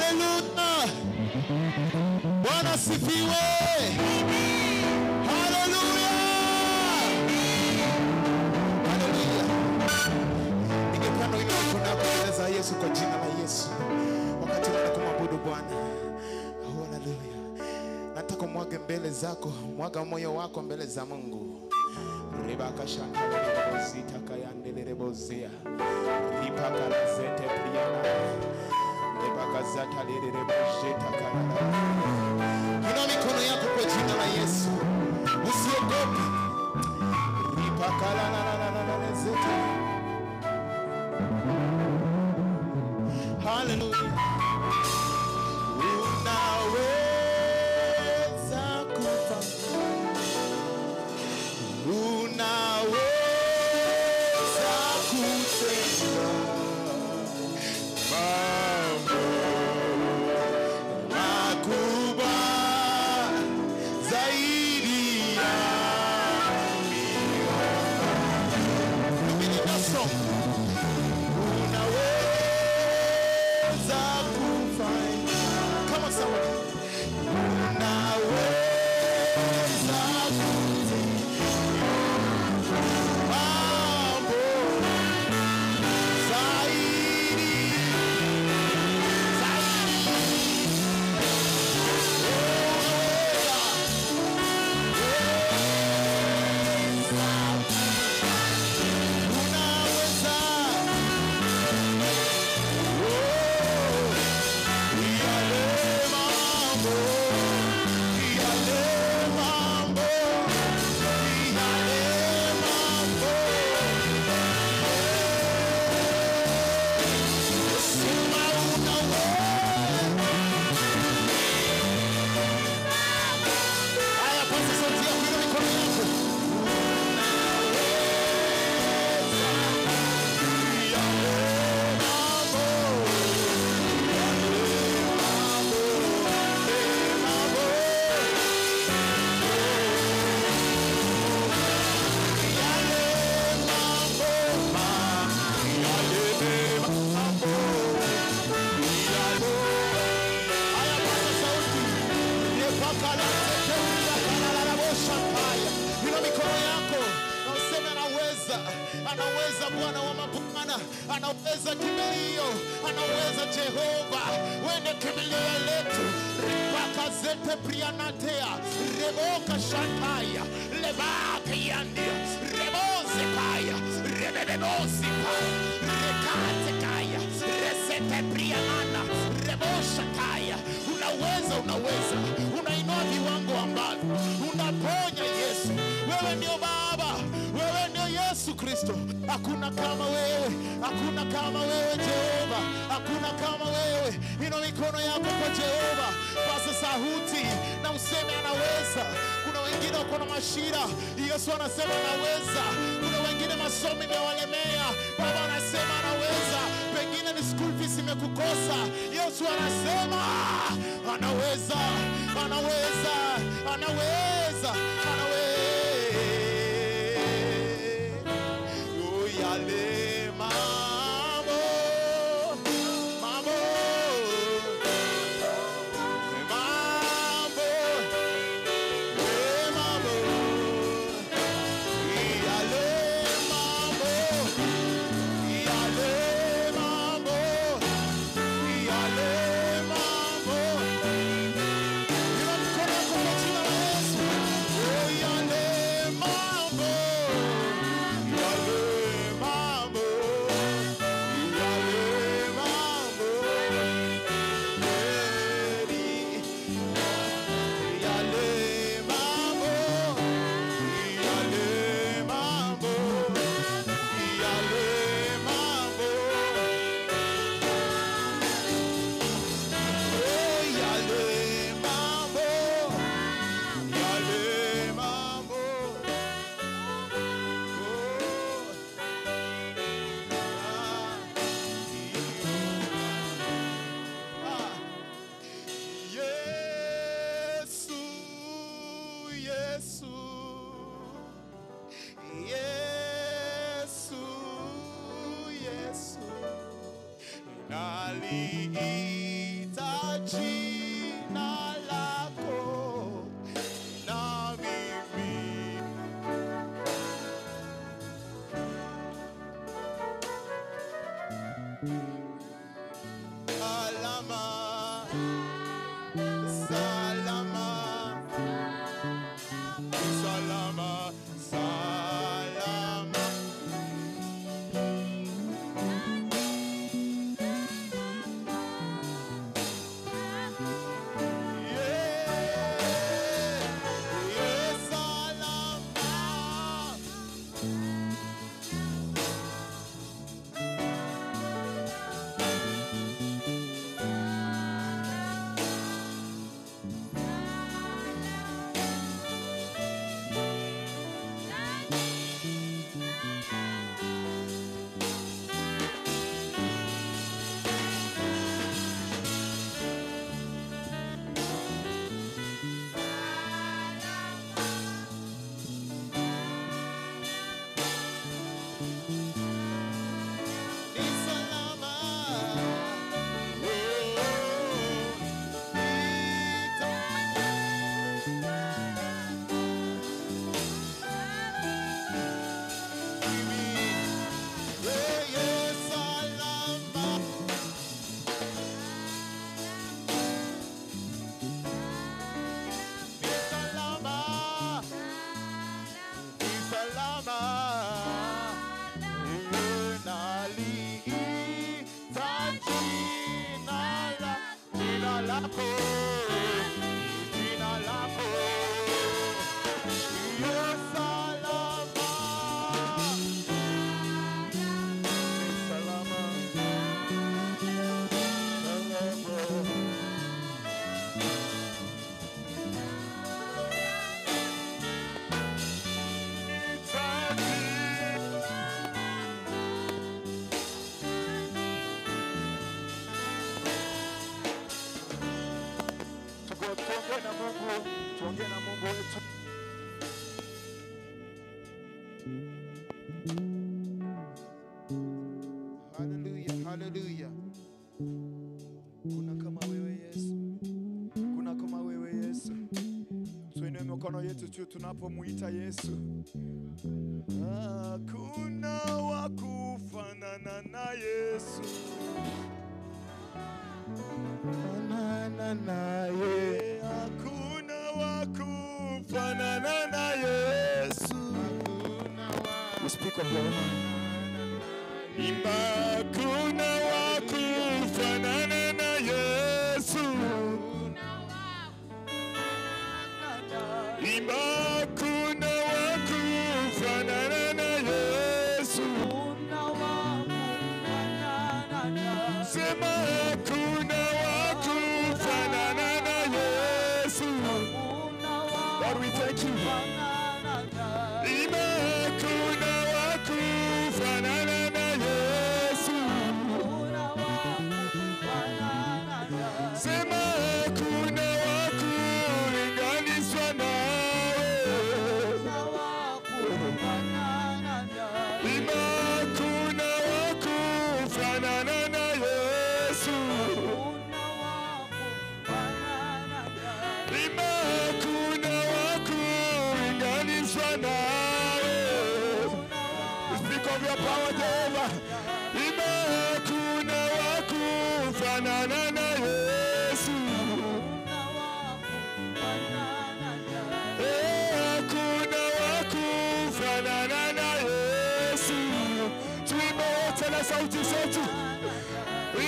Haleluya. Bwana asifiwe. Haleluya. Haleluya. Ningependa uinue mikono yako mbele za Yesu kwa jina la Yesu. Wakati unaenda kumwabudu Bwana. Haleluya. Nataka mwage mbele zako, mwaga moyo wako mbele za Mungu. Rebaka shantalebozita kayandelebozia. Ripaka zete priana. Rebaka zata lelebojeta kalala. Inua mikono yako kwa jina la Yesu. Usiogope. Ripaka la la la la la zete. Hallelujah. Unaweza kufanya. Unaweza kutenda mambo makubwa zaidi ya mimi. Unaweza kufanya. Come on, somebody. Unaweza kutenda mambo zaidi, zaidi. Unaweza, oh, yale mambo, yale mambo, yale mambo. Sema unaweza. Haya, paza sauti yako, inua mikono yako. Haya, paza sauti. Inua mikono yako na useme anaweza, anaweza Bwana wa mabwana, anaweza kimbilio, anaweza Jehova, wewe ndiye kimbilio letu. Ripakazete prianatea, reboka shantaya, lebake yandia, rebozekaya, rebebebozikaya, rekatekaya, resete prianana, reboshakaya. Unaweza, unaweza, unainua viwango ambavyo unaponya Yesu. Wewe ndio Baba, wewe ndio Yesu Kristo. Hakuna kama wewe, hakuna kama wewe Jehova, hakuna kama wewe. Inua mikono yako kwa Jehova, paza sauti na useme anaweza. Kuna wengine wako na mashida, Yesu anasema anaweza. Kuna wengine masomo imewalemea, Baba anasema anaweza. Pengine ni school fees imekukosa, Yesu anasema anaweza, anaweza, anaweza, anaweza. Oh, yale mambo, mambo, mambo, eh, mambo, yale mambo, yale mambo, yale mambo. Inua mikono yako kwa jina la Yesu. Oh, yale mambo, yale mambo, yale mambo, kweli. Yale mambo, yale mambo, yale mambo. Oh, yale mambo, yale mambo. Oh, ah, Yesu, Yesu, Yesu, Yesu, naliita jina lako na mimi. Salama, salama, salama, salama. Yeah, yeah, salama. Ni salama. Oh, mimi. Yeah, yeah, salama. Ni salama. Ni salama. Naliita jina lako, jina lako. Ye salama. Ni salama. Salama. Tuongee na Mungu, tuongee na Mungu wetu. Hallelujah, hallelujah. Kuna kama wewe Yesu, kuna kama wewe Yesu. Tuinue mikono yetu juu tunapomuita Yesu. Hakuna wa kufanana na Yesu. Fanana naye. Hakuna wa kufanana na Yesu. Hakuna wa We speak of your Imba, hakuna wa kufanana na Yesu. Imba, hakuna wa kufanana na Yesu. Sema hakuna wa kufanana na Yesu. Lord, we thank you. Imba, hakuna wa kufanana na Yesu. Sema hakuna wa kulinganishwa nawe. Imba, hakuna wa kufanana na Yesu. Imba, hakuna wa kulinganishwa nawe. Speak of your power, Jehovah. Imba, hakuna wa kufanana na Yesu. Eh, hakuna wa kufanana na Yesu. Tuimbe wote na sauti zetu.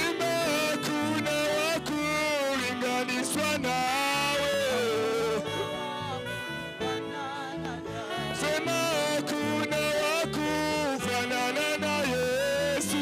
Imba, hakuna wa kulinganishwa nawe. Sema hakuna wa kufanana na Yesu.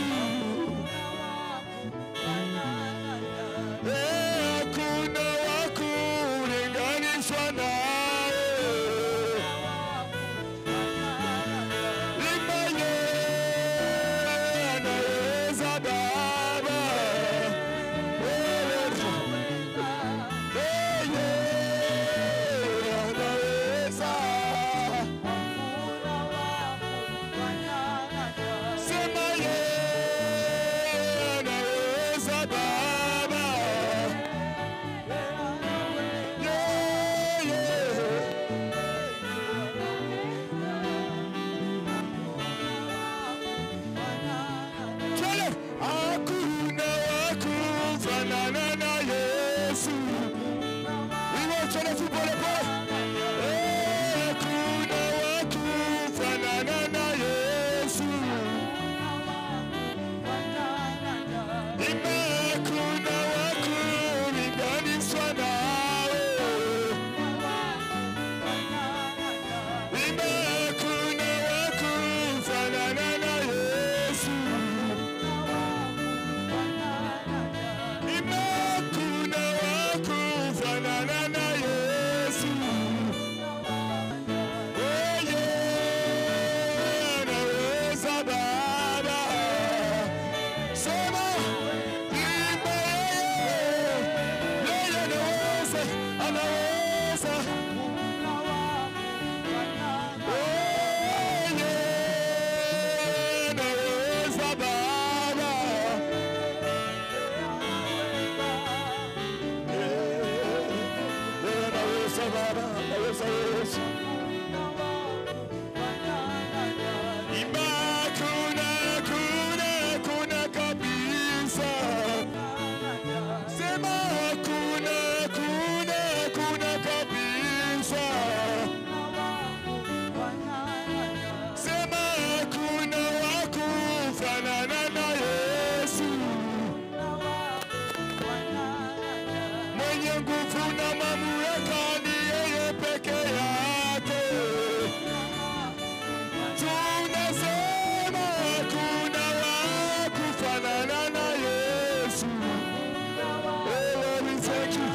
Thank you.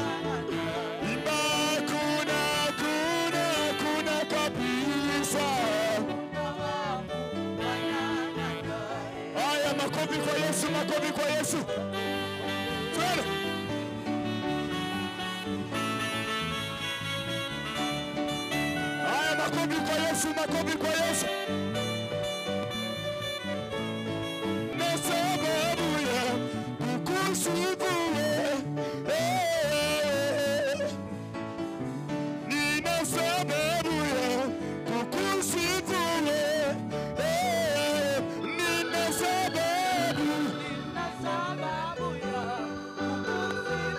Imba kuna, kuna, kuna kabisa. Haya, makofi kwa Yesu, makofi kwa Yesu. Twende. Haya, makofi kwa Yesu, makofi kwa Yesu. Na sababu ya kukusifu wewe. Nina sababu ya kukusifu wewe. Nina sababu. Nina sababu ya kukusifu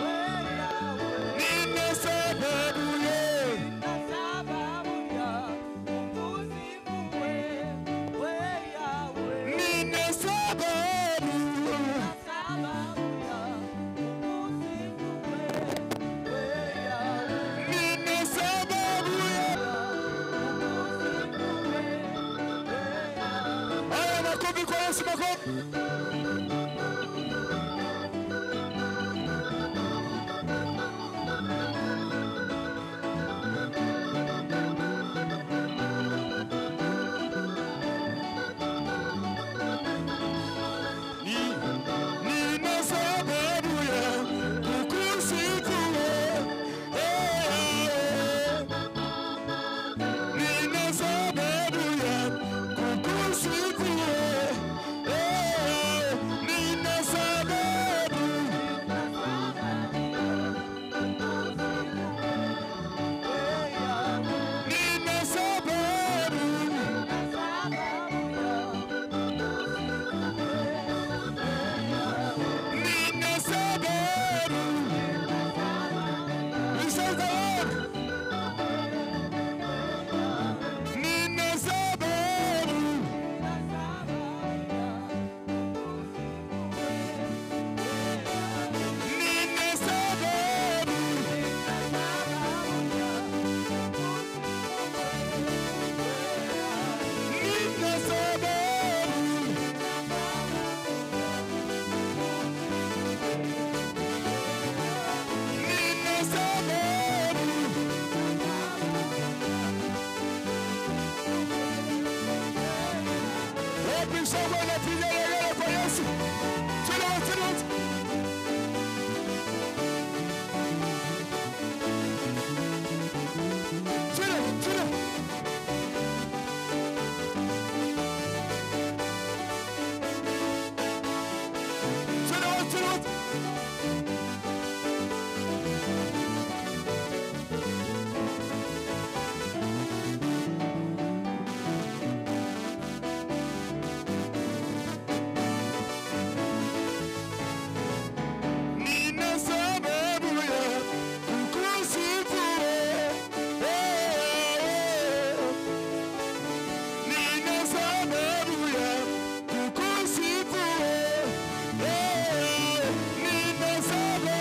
wewe, Yahweh. Nina sababu ya. Nina sababu ya kukusifu wewe, Yahweh. Nina sababu. Nina sababu ya kukusifu wewe, Yahweh. Nina sababu ya. Kukusifu wewe, Yahweh. Haya, makofi kwa Yesu, makofi. Nina sababu ya kukusifu wewe. Nina sababu ya kukusifu wewe. Nina sababu. Nina sababu. Nina sababu. We say the Lord. Nina sababu. Nina sababu. Nina sababu. Nina sababu. Wapi shangwe na vigelegele kwa Yesu? Twende wote, twende wote. Twende, twende. Twende wote, twende wote. Nina sababu ya kukusifu wewe. Nina sababu ya kukusifu wewe. Nina sababu.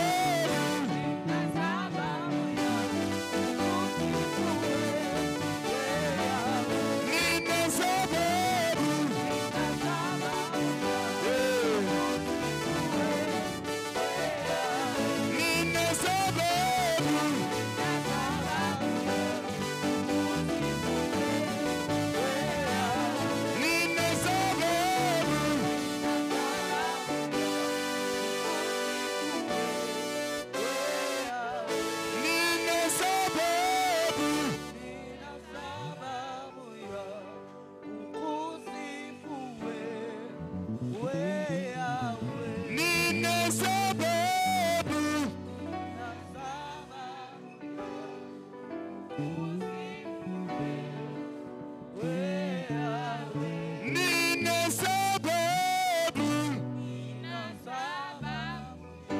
Nina sababu. Nina sababu. Nina sababu. Nina sababu. Nina sababu ya kukusifu wewe, Yahweh. Nina sababu. Nina sababu ya kukusifu wewe, Yahweh. Nina sababu. Nina sababu ya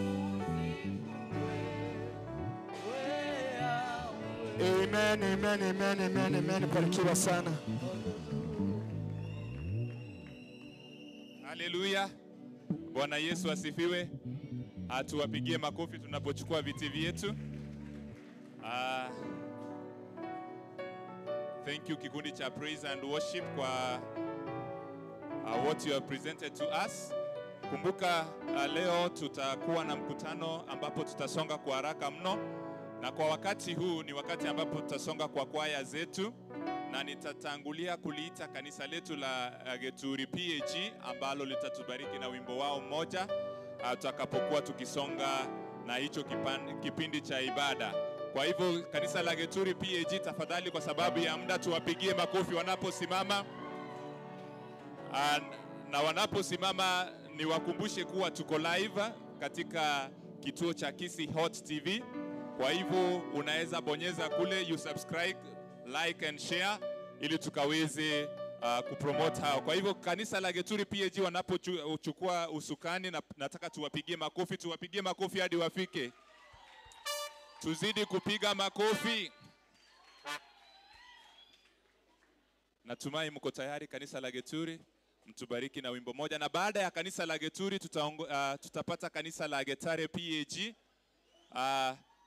kukusifu wewe, Yahweh. Amen, amen, amen, amen, amen. Barikiwa sana. Haleluya. Bwana Yesu asifiwe. Atuwapigie makofi tunapochukua viti vyetu. Thank you kikundi cha Praise and Worship kwa what you have presented to us. Kumbuka leo tutakuwa na mkutano ambapo tutasonga kwa haraka mno, na kwa wakati huu ni wakati ambapo tutasonga kwa kwaya zetu, na nitatangulia kuliita kanisa letu la Geturi PAG ambalo litatubariki na wimbo wao mmoja tutakapokuwa tukisonga na hicho kipindi cha ibada. Kwa hivyo kanisa la Geturi PAG, tafadhali, kwa sababu ya muda, tuwapigie makofi wanaposimama. Na wanaposimama niwakumbushe kuwa tuko live katika kituo cha Kisii Hot TV. Kwa hivyo unaweza bonyeza kule you subscribe, like and share ili tukaweze kupromote hao. Kwa hivyo kanisa la Geturi PAG wanapochukua usukani, na nataka tuwapigie makofi, tuwapigie makofi hadi wafike. Tuzidi kupiga makofi. Natumai mko tayari kanisa la Geturi, mtubariki na wimbo moja. Na baada ya kanisa la Geturi tutapata kanisa la Getare PAG.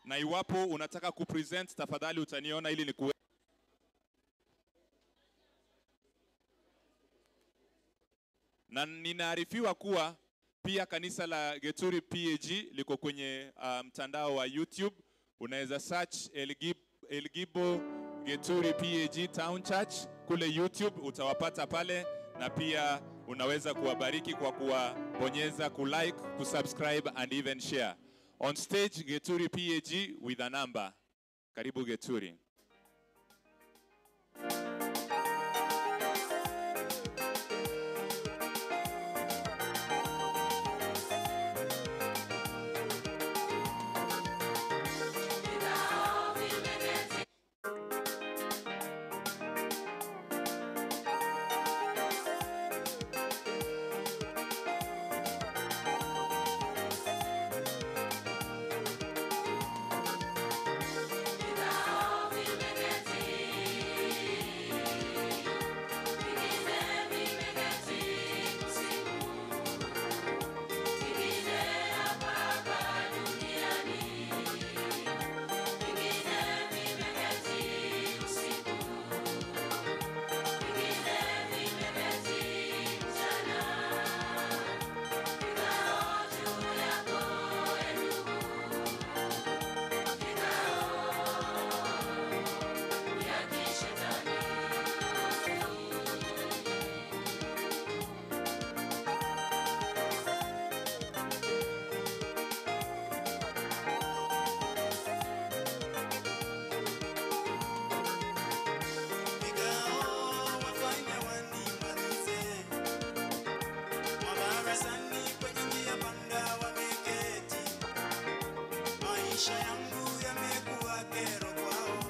Na iwapo unataka kupresent tafadhali utaniona ili nikuwe. Na ninaarifiwa kuwa pia kanisa la Geturi PAG liko kwenye mtandao wa YouTube. Unaweza search Elgibo Geturi PAG Town Church kule YouTube, utawapata pale, na pia unaweza kuwabariki kwa kuwabonyeza, kulike, kusubscribe and even share. On stage Geturi PAG with a number. Karibu Geturi. Maisha yangu yamekuwa kero kwao,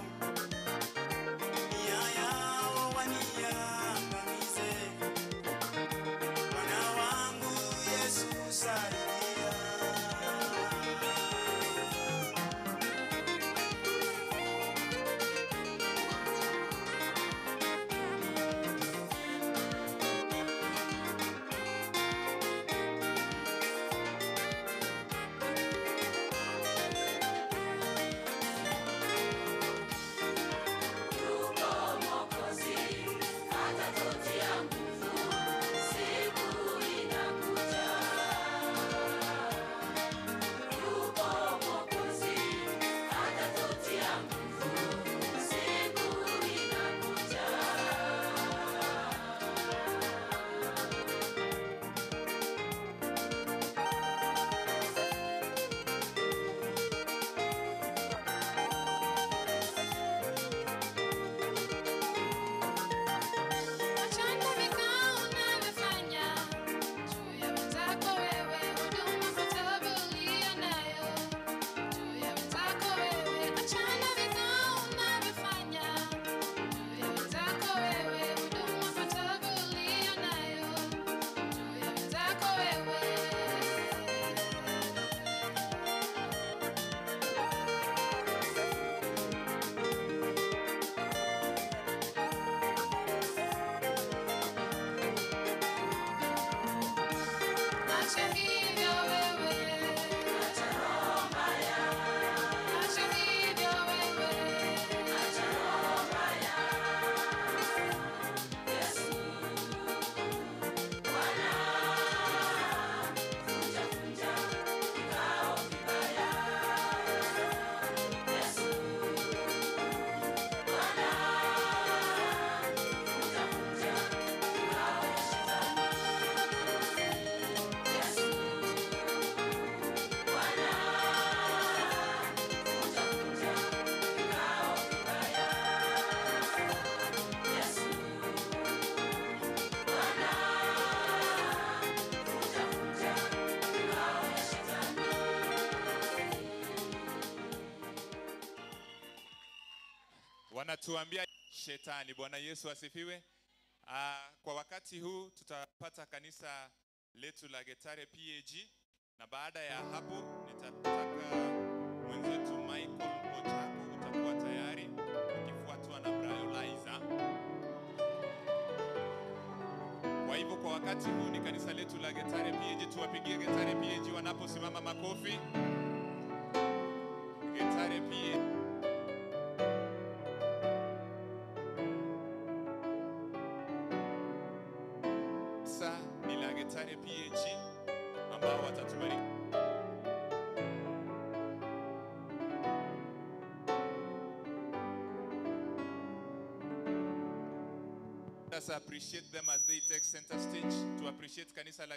nia yao waniangamize. Bwana wangu Yesu saidia. Wanatuambia shetani. Bwana Yesu asifiwe. Kwa wakati huu tutapata kanisa letu la Getare PAG, na baada ya hapo nitataka mwenzetu Michael Ochako utakuwa tayari ukifuatwa na Brian Liza. Kwa hivyo kwa wakati huu ni kanisa letu la Getare PAG. Tuwapigie Getare PAG wanaposimama makofi. Getare PAG. Sa ni la Getare PAG ambao watatubariki. Let us appreciate them as they take center stage to appreciate kanisa la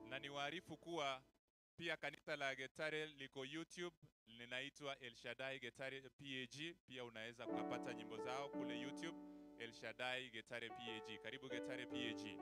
na niwaarifu kuwa pia kanisa la Getare liko YouTube, linaitwa El Shaddai Getare PAG. Pia unaweza ukapata nyimbo zao kule YouTube, El Shaddai Getare PAG. Karibu Getare PAG.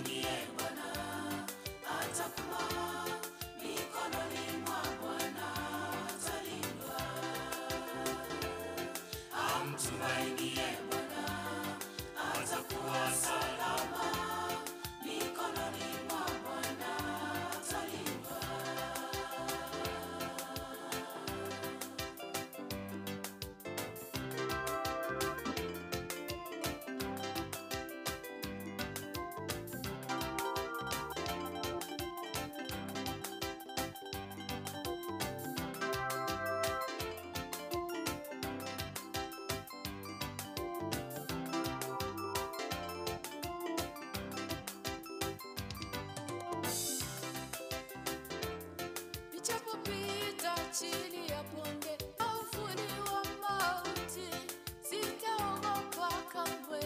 Amtumainie Bwana atakuwa mikononi mwa Bwana atalindwa. Amtumainie Bwana atakuwa salama mikononi mwa Bwana atalindwa. Nichapopita chini ya bonde la uvuli wa mauti, sitaogopa kamwe.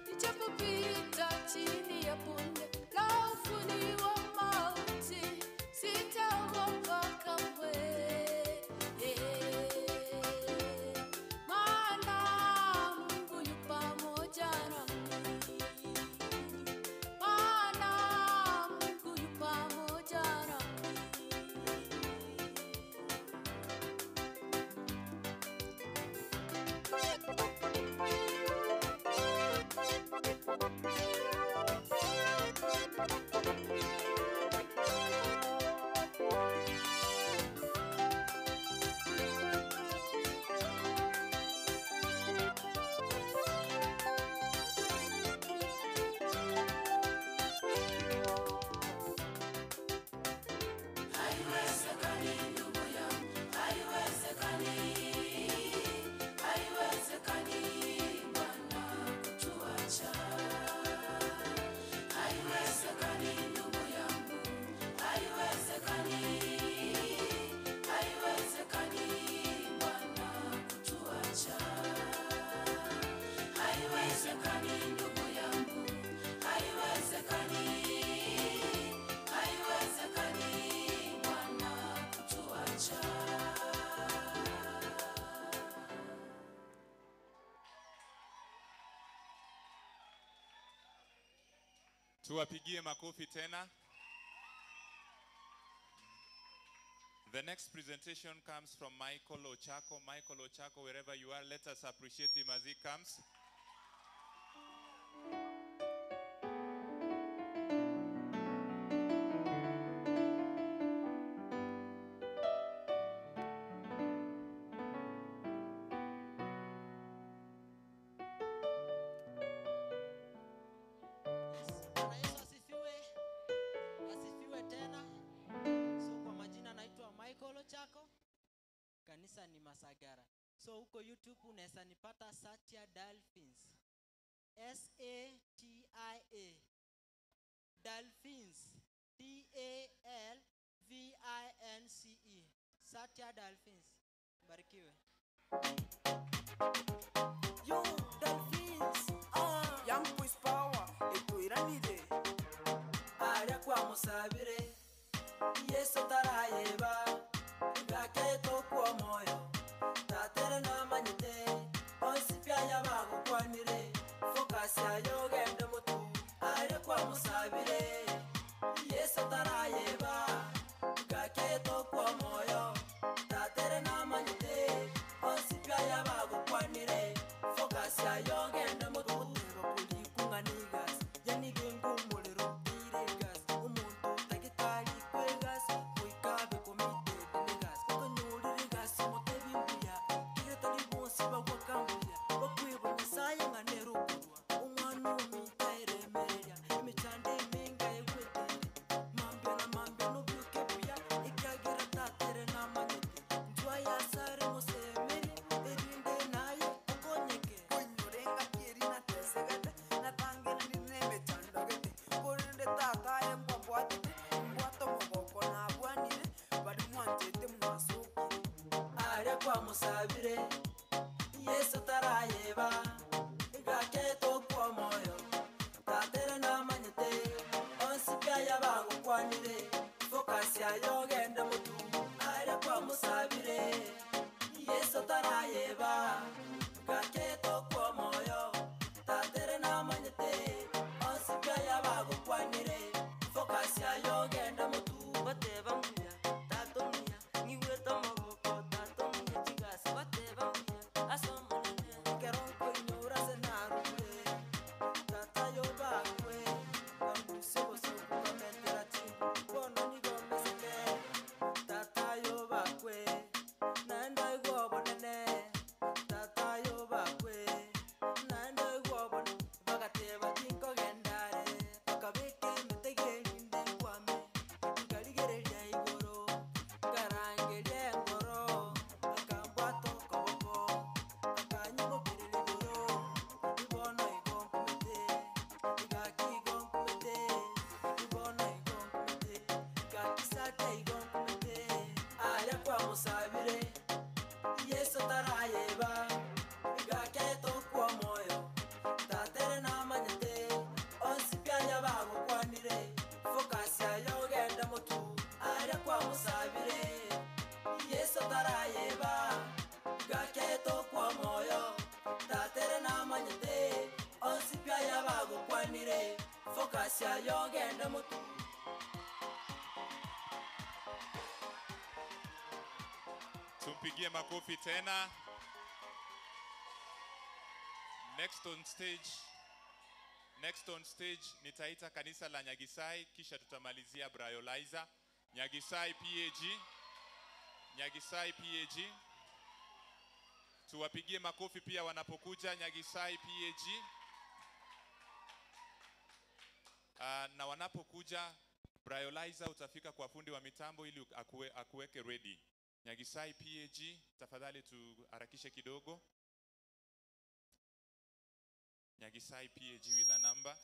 Nichapopita chini ya bonde la uvuli wa mauti, sitaogopa kamwe. Maana Mungu yu pamoja nami. Maana Mungu yu pamoja nami. Haiwezekani ndugu yangu, haiwezekani, haiwezekani Bwana kutuacha. Haiwezekani ndugu yangu, haiwezekani, haiwezekani Bwana kutuacha. Haiwezekani ndugu yangu, haiwezekani, haiwezekani Bwana kutuacha. Tuwapigie makofi tena. The next presentation comes from Michael Ochako. Michael Ochako, wherever you are, let us appreciate him as he comes. Bwana Yesu asifiwe. Asifiwe tena. So kwa majina naitwa Michael Ochako. Kanisa ni Masagara. So huko YouTube unaweza nipata Satia Dolphins. S A T I A Dolphins D A L V I N C E. Satia Dolphins. Barikiwe. Yo, Dolphins, ah. Young Boys Power, etoiranire. Aria kwa musabire, Yesu tarayeba, gake tokwo moyo, tatere namanyite, onsi pyaya bagokwanire, focus yayo gende mutu. Aria kwa musabire, Yesu tarayeba, gake tokwo moyo, tatere namanyite, onsi pyaya bagokwanire, focus yayo gende mutu. Goteba kulikunganigas, yanige ngumuliro tiregas, umuntu tagitari kwegas, kuikabe committed negas, okanyurire gas mutebi mbuya, kiretari bonsi bagwakambuya, bakwiba Nyasaye ng'anerukurwa, umwana omita eremereria, emechando eminga egwetere, mambia na mambia nobyuke buya, ekiagera tatere namanyete, njwa yasare mosemeri, erinde naye okonyeke. Oinyorenga kieri natesegete, natangera nemechandogete, korende tata embwabwatete, mbwate omogoko nabwanire, bari mwanchete mwasokire. Aria kwa musabire, Yesu tarayeba, gake tokwo moyo, tatere namanyete, onsi pyaya bagokwanire, focus yayo gende mutu. Aria kwa musabire, Yesu tarayeba, gake tokwo moyo, tatere Yogenda mutu. Tumpigie makofi tena. Next on stage, next on stage nitaita kanisa la Nyagisai, kisha tutamalizia Brayolizer. Nyagisai PAG. Nyagisai PAG. Tuwapigie makofi pia wanapokuja Nyagisai PAG. Na wanapokuja Brayolizer utafika kwa fundi wa mitambo ili akuweke ready. Nyagisai PAG, tafadhali tuharakishe kidogo. Nyagisai PAG with a number.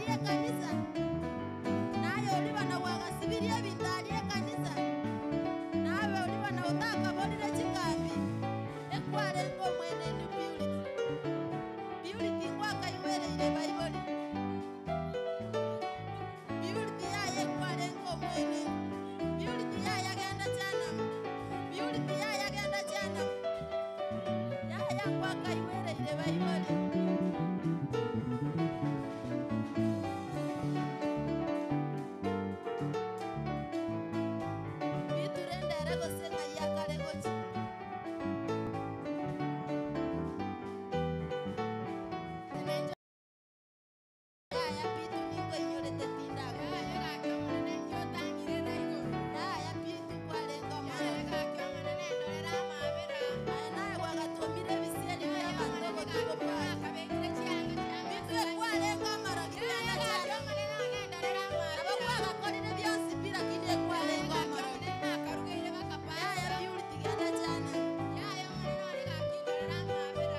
arie kanisa naye oliba na wagasibirie ebintu arie kanisa nawe oliba na otakabolire chikambi ekwarenga omwene ndi Purity. Purity ngwakaiwereire Baibuli. Purity yaye ekwarenga omwene. Purity yaye agenda kyanamu. Purity yaye agenda kyanamu. Yaya ngwakaiwereire Baibuli. Biturendere gosenga yakare gochi. Yaya pitu ningo inyorete tindago. Yaya pitu kwarenga mwana. Aya naye wagatumire ebisieri by'abantu obotuko bwawe. Bitu ekwarenga amarogi genda kyana. Nabo kwagakorire byonsi pi lakini ekwarenga amarogi. Yaya Purity genda kyana.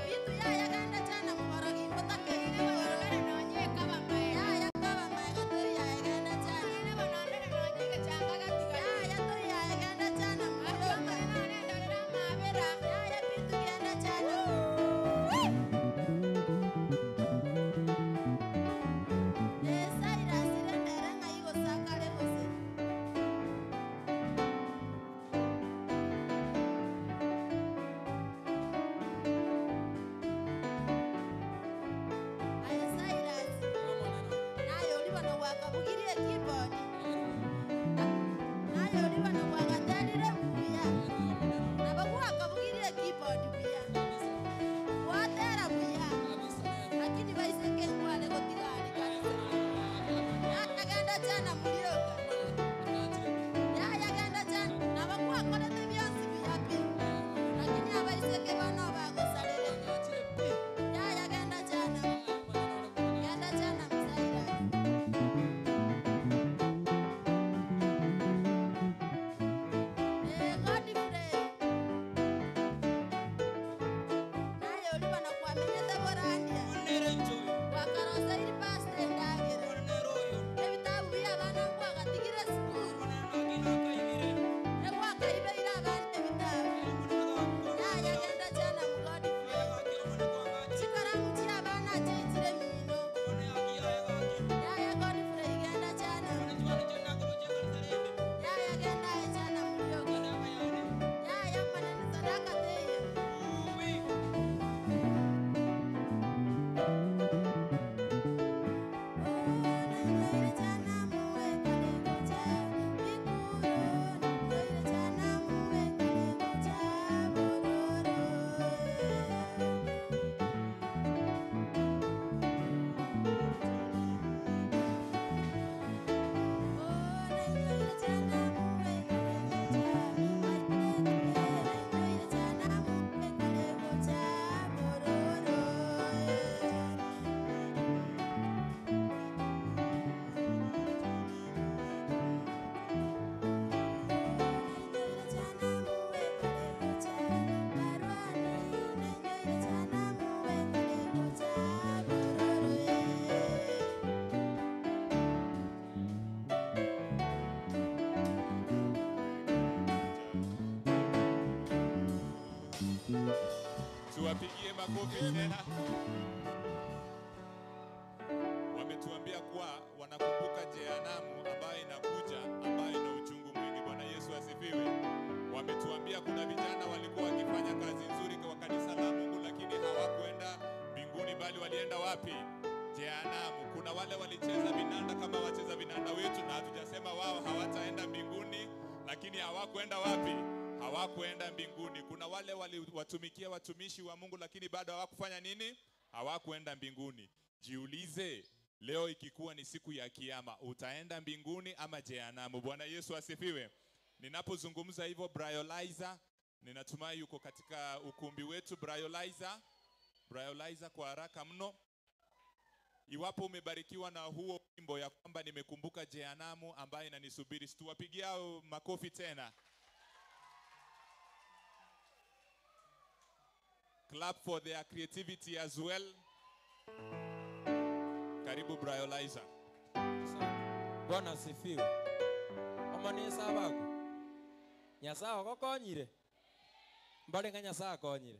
Bitu yaya genda kyana muborogi mbotakere muborogi. Yaya kaba maega tori yaya genda kyana. Yaya tori yaya genda kyana muborogi. Yaya pitu genda kyana. Cyrus rendere ng'ai gosakare gose. Aye Cyrus, naye oliba nowakabugirie keyboard. Naye oliba nowagaterire buya. Nabo gwakabugirie keyboard buya. Gwatera buya. Lakini baiseke nkware gotigari kanisa. Yaya genda kyana mulioka. Yaya genda kyana. Nabo gwakorete byonsi buya pi. Lakini abaiseke bano bagosarire. Yaya genda kyana. Genda kyana Cyrus. Godfrey. Naye oliba nakwamenyete borandia. Wakarosa iri pasta endagera. Ebitabu by'abaana nkwagatigire sukuru. Egwakaibeire abaana ebitabu. Yaya genda kyana mu Godfrey. Chikaramu ky'abaana kyaitire emiino. Yaya Godfrey genda kyana. Yaya genda aye kyana mulyoka. Yaya manene sadaka teye. Tuwapigie makofi tena. Wametuambia kuwa wanakumbuka jehanamu ambayo inakuja, ambayo ina uchungu mwingi. Bwana Yesu asifiwe. Wametuambia kuna vijana walikuwa wakifanya kazi nzuri kwa kanisa la Mungu, lakini hawakwenda mbinguni, bali walienda wapi? Jehanamu. Kuna wale walicheza vinanda kama wacheza vinanda wetu, na hatujasema wao hawataenda mbinguni, lakini hawakwenda wapi? Hawakuenda mbinguni. Kuna wale waliwatumikia watumishi wa Mungu, lakini bado hawakufanya nini? Hawakuenda mbinguni. Jiulize, leo ikikuwa ni siku ya kiyama, utaenda mbinguni ama jehanamu? Bwana Yesu asifiwe. Ninapozungumza hivyo, Bryolizer, ninatumai yuko katika ukumbi wetu. Bryolizer, Bryolizer kwa haraka mno. Iwapo umebarikiwa na huo wimbo ya kwamba nimekumbuka jehanamu ambayo inanisubiri, tuwapigia makofi tena. Clap for their creativity as well. Karibu Bryolizer. Bwana asifiwe. Omonesa bako. Nyasaye ogokonyire. Mbarenga Nyasaye akonyire.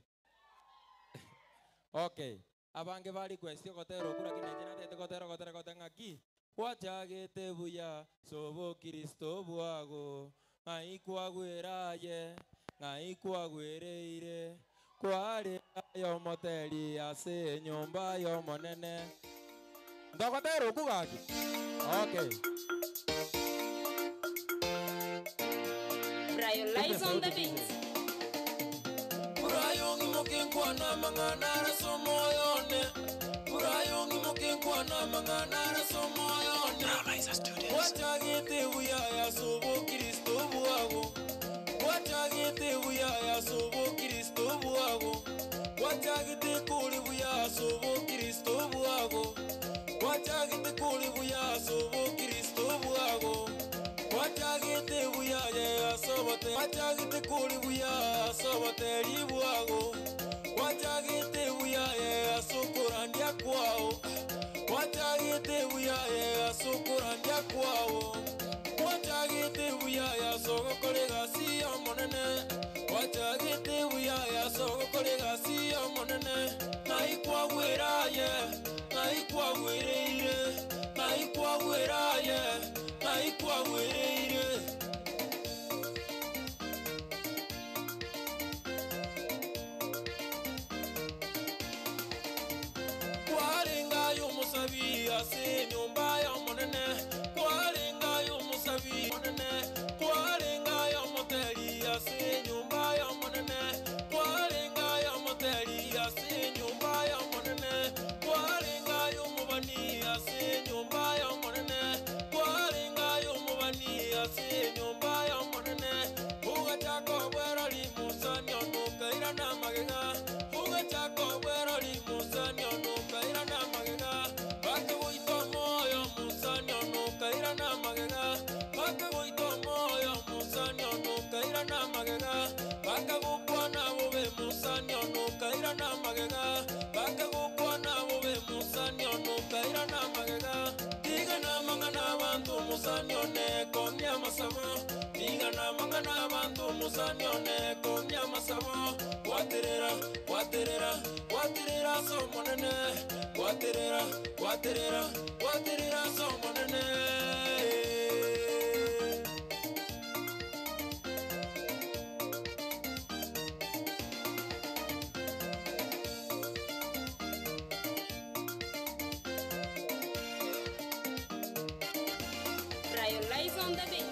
Okay. Abange bari kwesti ogotera okura kinenje natete gotera gotera gotera ng'aki. Gwachagete buya sobo Kristo bwago. Ng'ai kwagweraye, ng'ai kwagwereire. Kware yomoteri ase nyomba yomonene. Ndogotera okugaki. Okay. Brian lies on the beat. Urayongi mokenkwana mangana rasomoyone. Urayongi mokenkwana mangana rasomoyone. Wachagete buya ya sobo Kristo bwago. Wachagete buya ya sobo Kristo bwago. Wachagete kuri buya sobo Kristo bwago. Wachagete kuri buya sobo Kristo bwago. Wachagete buya ya sobote. Wachagete kuri buya sobote libwago. Wachagete buya ya sokorandia kwao. Wachagete buya ya sokorandia kwao. Wachagete buya ya sokokorega si omonene. Wachagete buya ya sokokorega si omonene. Naikwagweraye, naikwagwereire, naikwagweraye, naikwagwereire. Kwarenga yomusabi ase nyumba yomonene. Kwarenga yomusabi monene. Kwarenga yomoteri ase nyumba yomonene. Kwarenga yomoteri ase nyumba yomonene. Kwarenga yomubani ase nyumba yomonene. Kwarenga yomubani ase nyumba yomonene. Ugachako bwerori musani onukaira na magega. Ugachako bwerori musani onukaira na magega. Bakagoito moyo musani onukaira na magega. Bakagoito moyo musani onukaira na magega. Bakagukwana bobe musani onukaira na magega. Bakagukwana bobe musani onukaira na magega. Tigana mangana bantu musani one komya masabo. Tigana mangana bantu musani one komya masabo. Waterera, waterera, waterera somonene. Waterera, waterera, waterera somonene. Brian lies on the beat.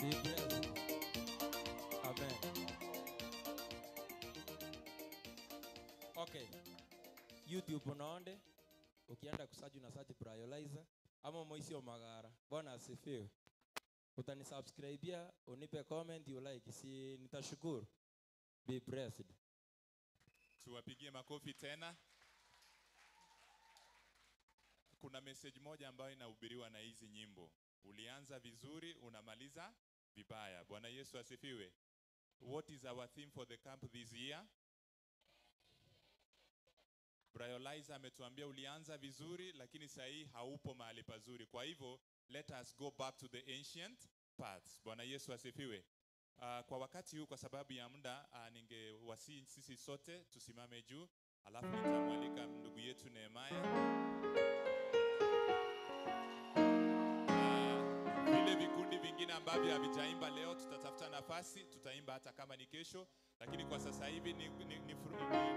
Be blessed. Amen. Okay. YouTube nonde Ukienda kusearch una search Bryolizer ama Moisio Magara. Bwana asifiwe. Utanisubscribe, unipe comment, you like, si nitashukuru. Be blessed. Tuwapigie makofi tena. Kuna message moja ambayo inahubiriwa na hizi nyimbo. Ulianza vizuri, unamaliza vibaya. Bwana Yesu asifiwe. What is our theme for the camp this year? Bryolizer ametuambia ulianza vizuri, lakini sahi haupo mahali pazuri. Kwa hivyo, let us go back to the ancient paths. Bwana Yesu asifiwe. Kwa wakati huu, kwa sababu ya muda, ningewasihi sisi sote tusimame juu, alafu nitamwalika ndugu yetu Nehemiah. Vile vikundi vingine ambavyo havijaimba leo tutatafuta nafasi, tutaimba hata kama ni kesho, lakini kwa sasa hivi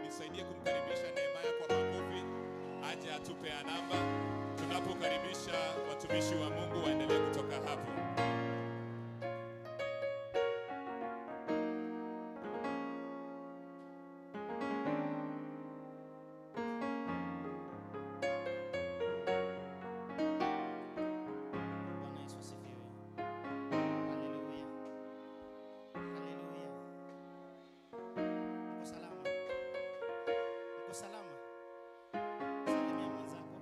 nisaidie kumkaribisha Nehemiah kwa makofi, aje atupe namba. Tunapokaribisha watumishi wa Mungu waendelee kutoka hapo. Bwana Yesu asifiwe. Haleluya. Haleluya. Mko salama? Mko salama? Salimia mwenzako.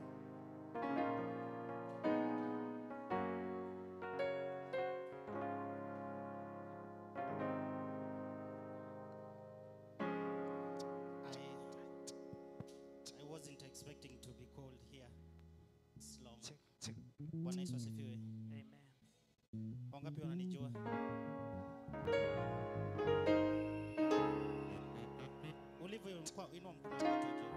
I wasn't expecting to be called here this long. Bwana Yesu asifiwe. Amen. Wangapi wananijua? Ulivyo inua mkono wako tu juu.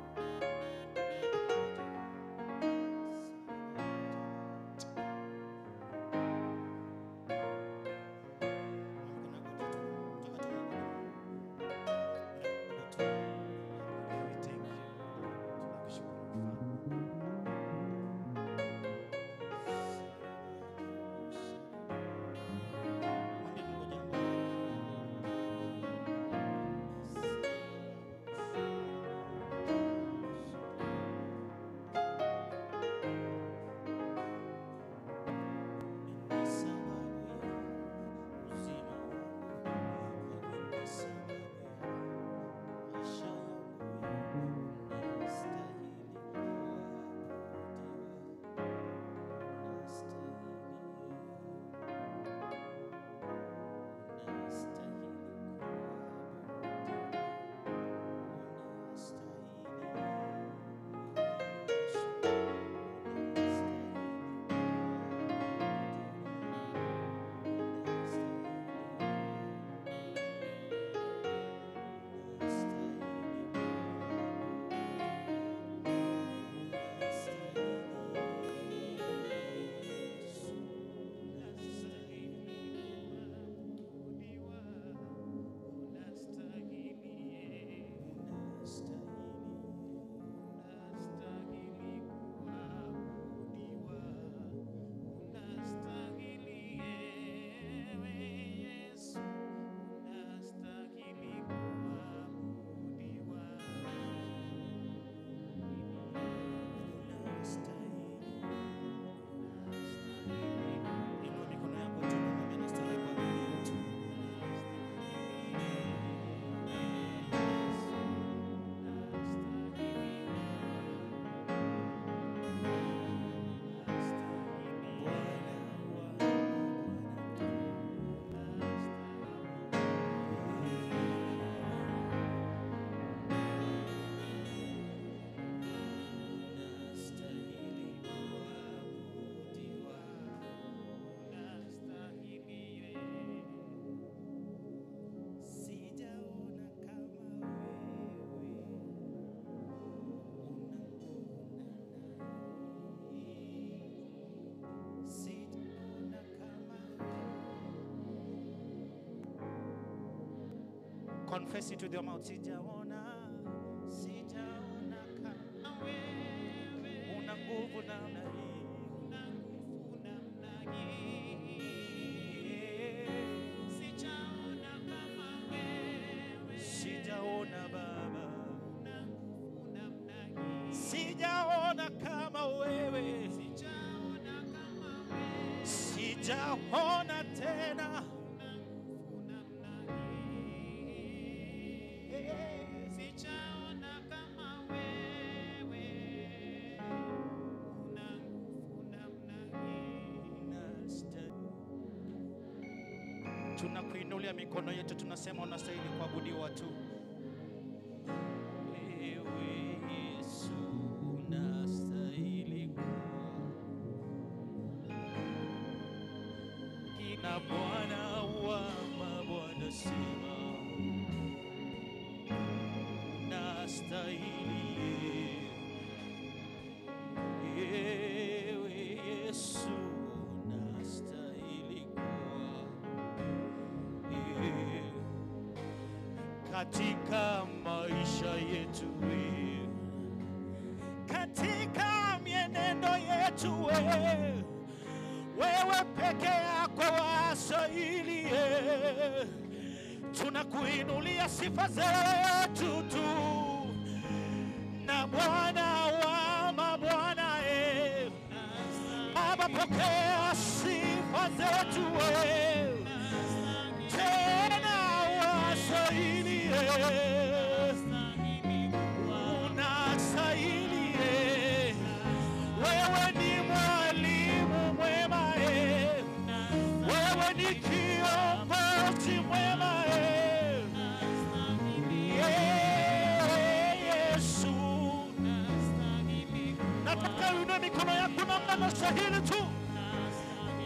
Inua mikono yako juu na mwambie nastahili kuabudiwa tu. Sijaona kama wewe, sijaona kama. Confess it with your mouth. Sijaona, sijaona kama wewe, una nguvu namna hii, sijaona Baba, sijaona kama Sijaona tena. Sijaona kama wewe una nguvu namna hii. Tunakuinulia mikono yetu, tunasema unastahili kuabudiwa tu. Ewe Yesu unastahili kina Bwana wa mabwana, sema unastahili. Ewe Yesu unastahili kuwa katika maisha yetu, katika mienendo yetu, wewe peke yako wastahili. Tunakuinulia sifa zetu tu, na Bwana wa mabwana, Baba pokea sifa zetu, tena wastahili, unastahili. Wewe ni mwalimu mwema, wewe ni kiongozi mwema, Yesu. Nataka uinue mikono yako namna nastahili tu.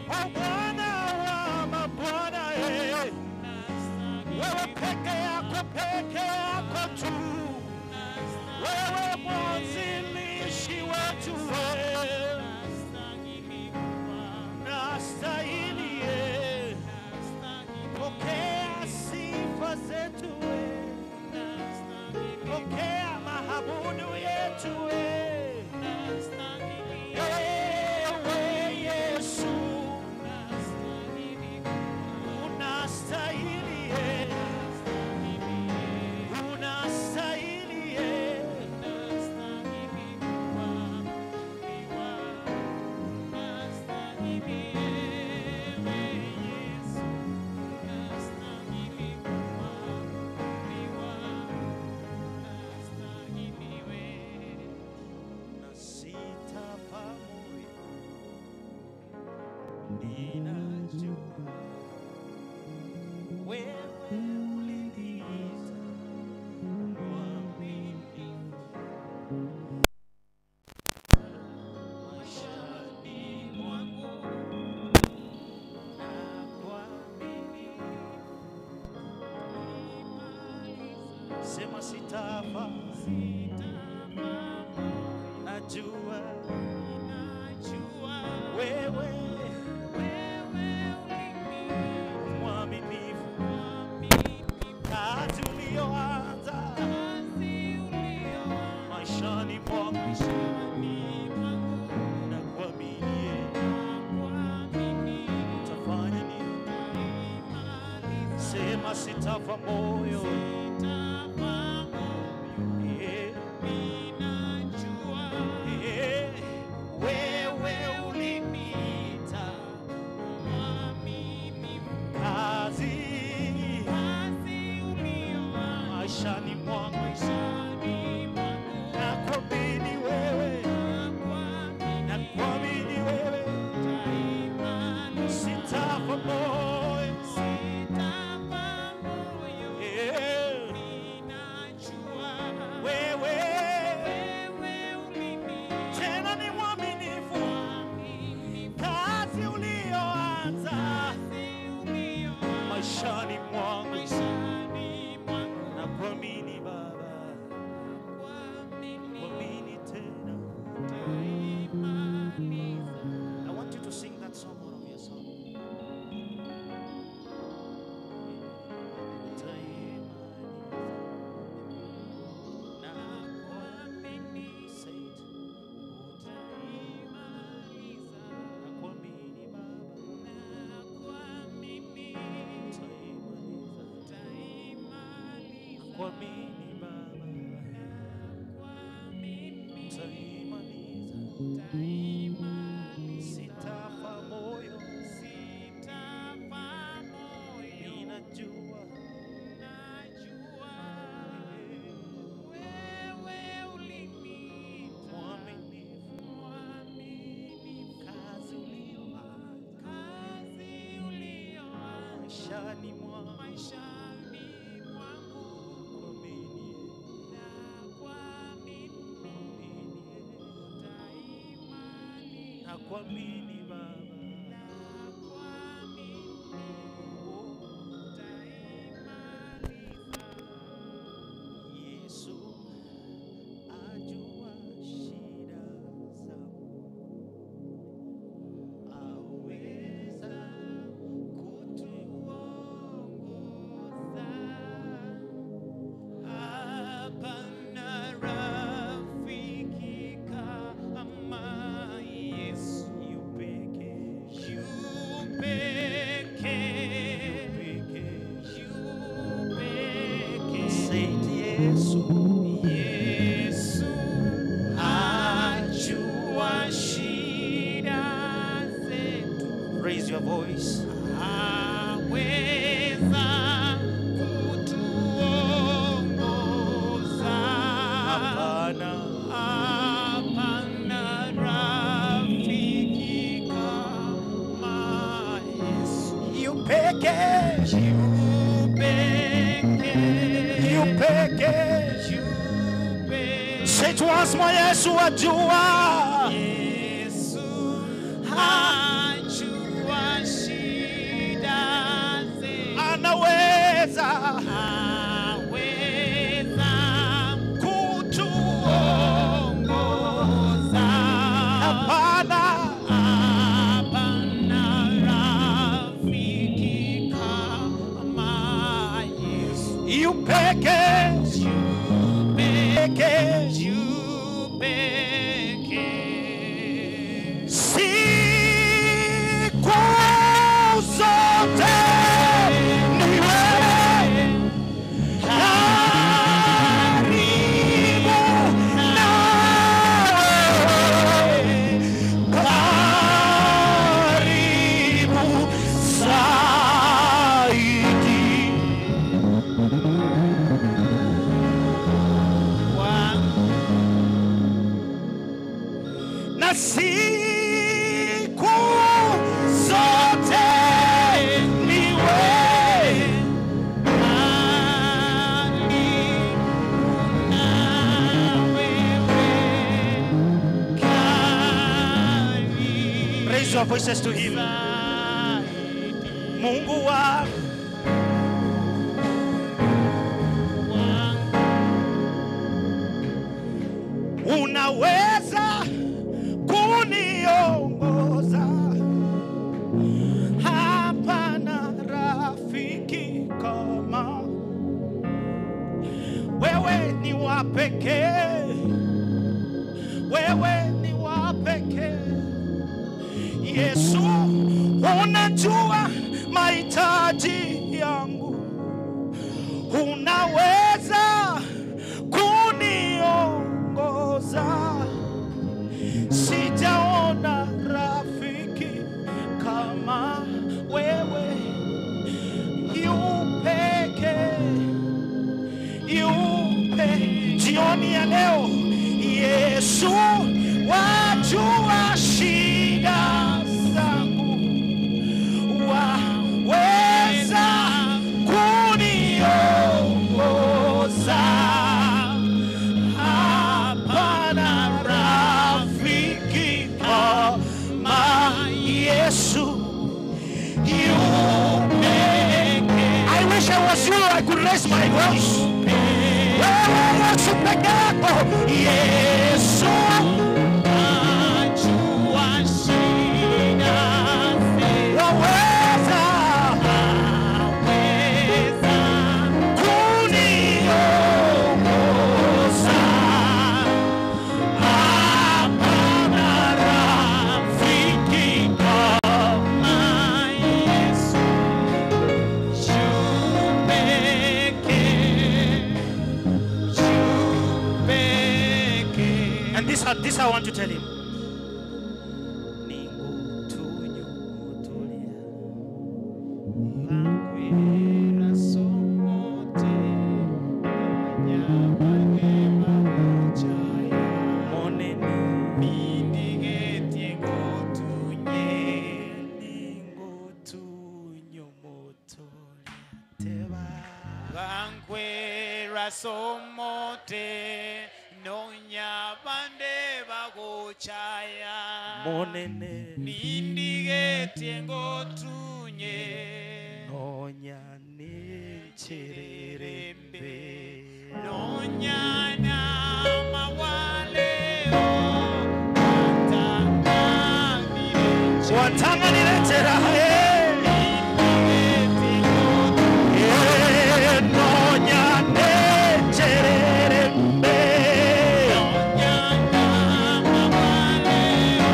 O Bwana wa mabwana, wewe peke yako tu, wewe mwanzilishi wetu, nastahili. Pokea sifa zetu, pokea mahabudu yetu, ewe Yesu unastahili, unastahili. Na sitafa moyo, ninajua wewe uliniita mwaminifu maishani mwangu, nakuamini. Sema sitafa, najua wewe mwaminifu, kazi uliyoanza maishani mwangu, nakuamini. Utafanya nini? Sema sitafa moyo, wewe uliniita kazi maishani mwangu, nakuamini wewe, nakuamini wewe, sitafa moyo, wewe tena ni mwaminifu, kazi uliyoanza maishani mwangu, nakuamini Baba, kuamini tena. I want you to sing that song out of your song. Say it. Nakuamini Baba, Kuamini Baba, utaimaliza. Sitafa moyo, Maishani mwangu, nakuamini Baba, Yesu ajua shida zangu, aweza kutuongoza. Hapana rafiki kama Yesu, Yu pekee, yu pekee, yu yu pekee. Say it, Yesu, Yesu ajua shida zetu, raise your voice. aweza kutuongoza. Hapana, Hapana rafiki kama Yesu, yu pekee, yu pekee, yu pekee. yu pekee. Say it once more, Yesu ajua. Yesu ajua shida zetu, Anaweza aweza kutuongoza. Hapana, Hapana rafiki kama Yesu, yu pekee, yu pekee. yu pekee. Siku zote ni wewe karibu nawe, karibu zaidi. Na siku zote ni wewe Raise your voices to him. Mungu wangu, unaweza kuniongoza. Hapana rafiki kama wewe, ni wa pekee, wewe ni wa pekee. Yesu, unajua mahitaji yangu, unaweza kuniongoza. Sijaona rafiki kama wewe, yu pekee, yu pekee. Jioni ya leo, Yesu, wajua shida zangu, waweza kuniongoza. Hapana rafiki kama Yesu, yu pekee. I wish I was you, I could raise my voice. Wewe Yesu peke yako, Yesu Ajua shida zetu, waweza aweza kuniongoza. Hapana rafiki kama Yesu, yu pekee, yu pekee. And this I want to tell him. Somote nonya bande bagochaya monene nindigetie ngotunye nonya nichererembe nonya na mawaleo watanganirechera nonya nechererembe nonya na mawaleo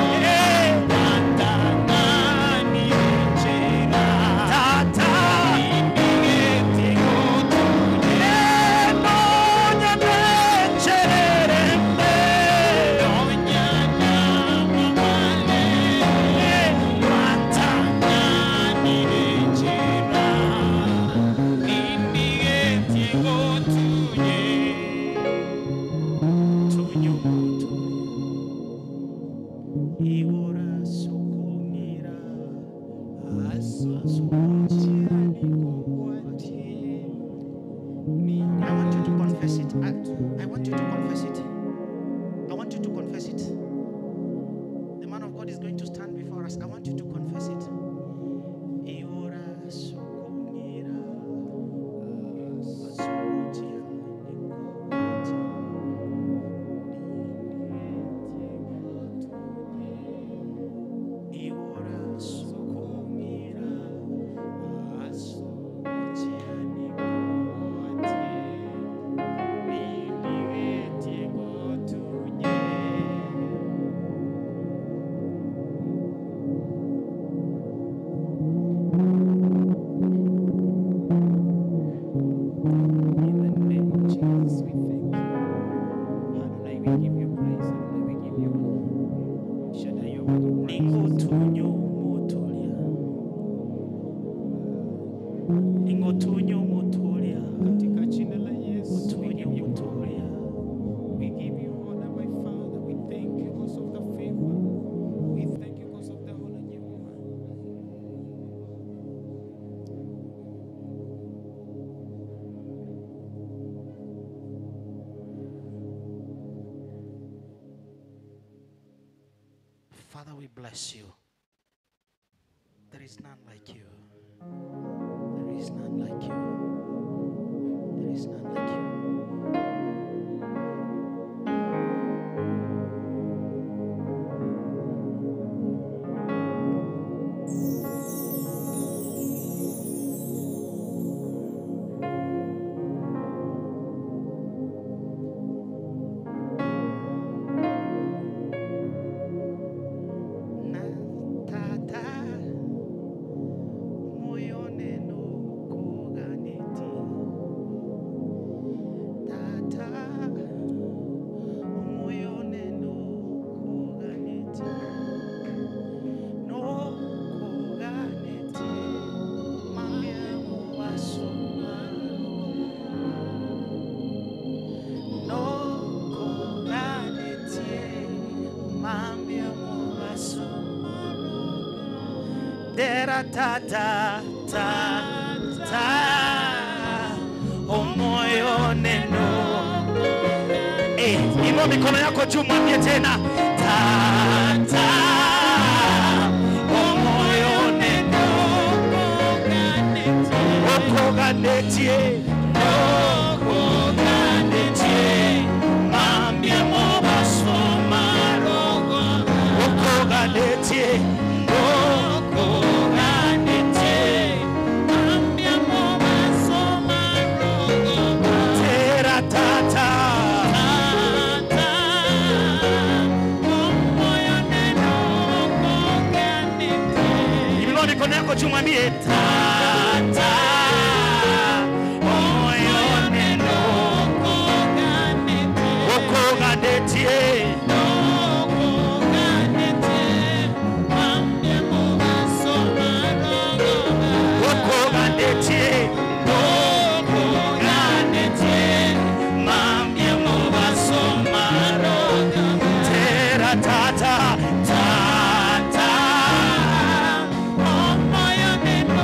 watanganirechera tata nindigetie ngotunye nonya nechererembe nonya na mawaleo watanganirechera nindigetie ngotunye Iwora sokongira I want you to confess it. I want you to confess it. I want you to confess it. The man of God is going to stand before us. I want you to confess it. Iwora sokongira Iwora sokongira In the name of Jesus, we thank you. Adonai, we give you praise. Adonai, we give you honor. Shaddai, your word of praise. Ningotunyo motolia Ningotunyo motolia Katika jina la Yesu, we Utunyo give you motolia honor. We give you honor, my Father. We thank you because of the favor. We thank you because of the honor, Jehovah. Father, we bless you. There is none like you. There is none like you. There is none like you. Na tata moyone no koganeti tata moyone no koganeti no koganeti mambia mubasoma no koganeti mambia mubasoma Dera ta ta ta ta omoyo neno. Inua mikono yako juu, mwambie tena ta ta omoyo neno okoganetie okoganetie mambia mobasoma okoganetie Tera tata Inua mikono yako juu, mwambie tata moyo neno okoganetie okoganetie okoganetie mambia mubasoma tera tata tata Omoyo neno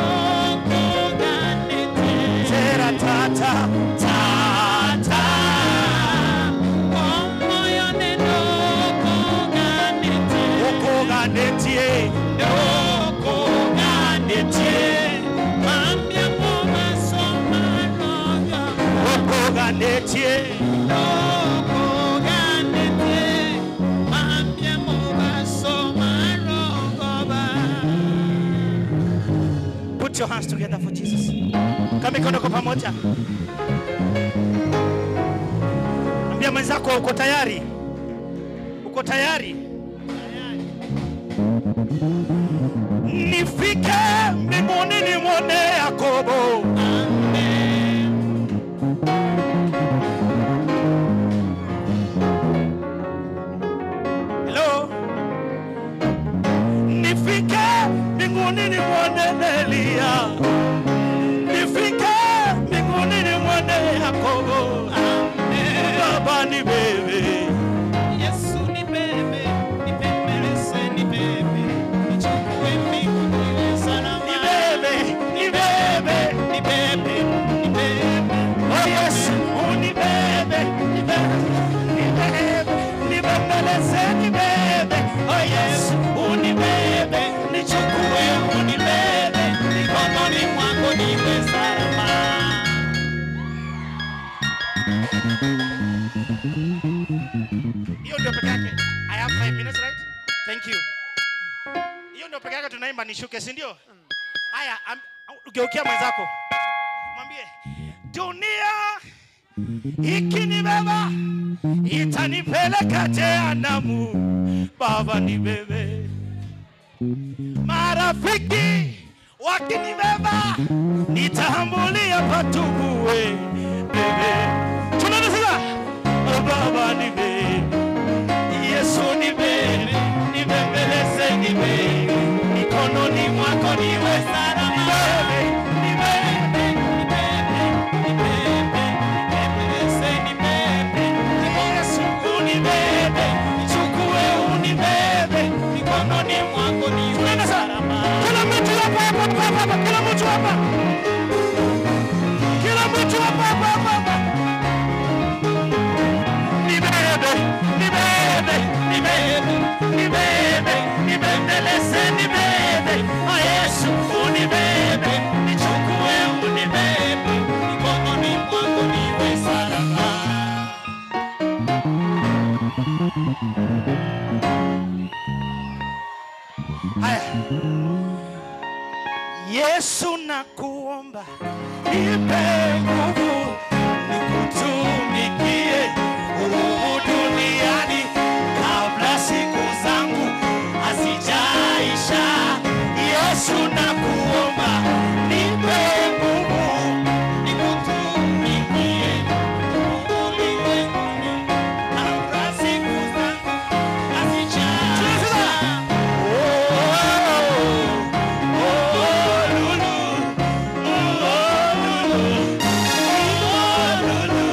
Put your hands together for Jesus. Kama mikono kwa pamoja. Ambia mwenzako uko tayari? Uko tayari? Nifike mbinguni nimwone Yakobo. Amen. Hello. Nifike mbinguni nimwone Elia. Nifike mbinguni nimwone Yakobo. Amen. Baba ni bebe. Yesu ni bebe, nipembeleze ni bebe, nichukue mbinguni salama. Ni bebe, ni bebe, ni bebe, ni bebe. Oh Yesu, unibebe, ni bebe, ni bebe, nipembeleze ni bebe. Oh Yesu, unibebe, nichukue unibebe, mikononi mwako niwe salama. Hiyo ndio peke yake. I have 5 minutes, right? Thank you. Hiyo ndio peke yake tunaimba nishuke, si ndio? Haya, ugeukia mwenzako. Mwambie, dunia ikinibeba itanipeleka jehanamu, Baba nibebe. Marafiki wakinibeba nitaambulia patukuwe bebe. Tunanisikia? Baba nibebe. Yesu nibebe, nibembeleze nibebe, mikononi mwako niwe salama. Nibebe, nibebe, nibebe, nibebe, nibembeleze nibebe. Yesu unibebe, nichukue unibebe, mikononi mwako niwe salama. Kila mtu hapa hapa hapa, kila mtu hapa. Kila mtu hapa hapa hapa. Nibebe, nibebe, nibebe, nibebe, nibembeleze nibebe. Oh Yesu unibebe, nichukue unibebe, mikononi mwako niwe salama. Haya. Yesu nakuomba nipe nguvu nikutumikie humu duniani kabla siku zangu hazijaisha. Yesu nakuomba nipe nguvu nikutumikie ulimwenguni kabla siku zangu hazijaisha. Oh, oh, lulu, oh, lulu, oh, lulu.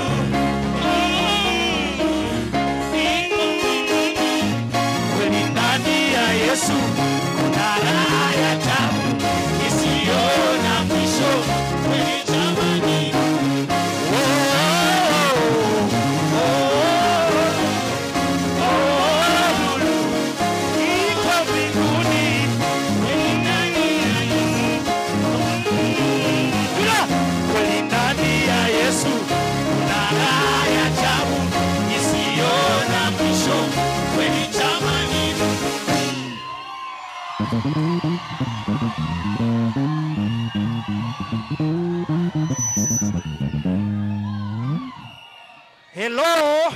Kweli ndani ya Yesu kuna raha ya ajabu isiyo na mwisho. Kweli jamani, oh, oh, oh, lulu, iko mbinguni. Kweli ndani ya Yesu, kweli ndani ya Yesu kuna raha ya ajabu isiyo na mwisho. Kweli jamani. Hello.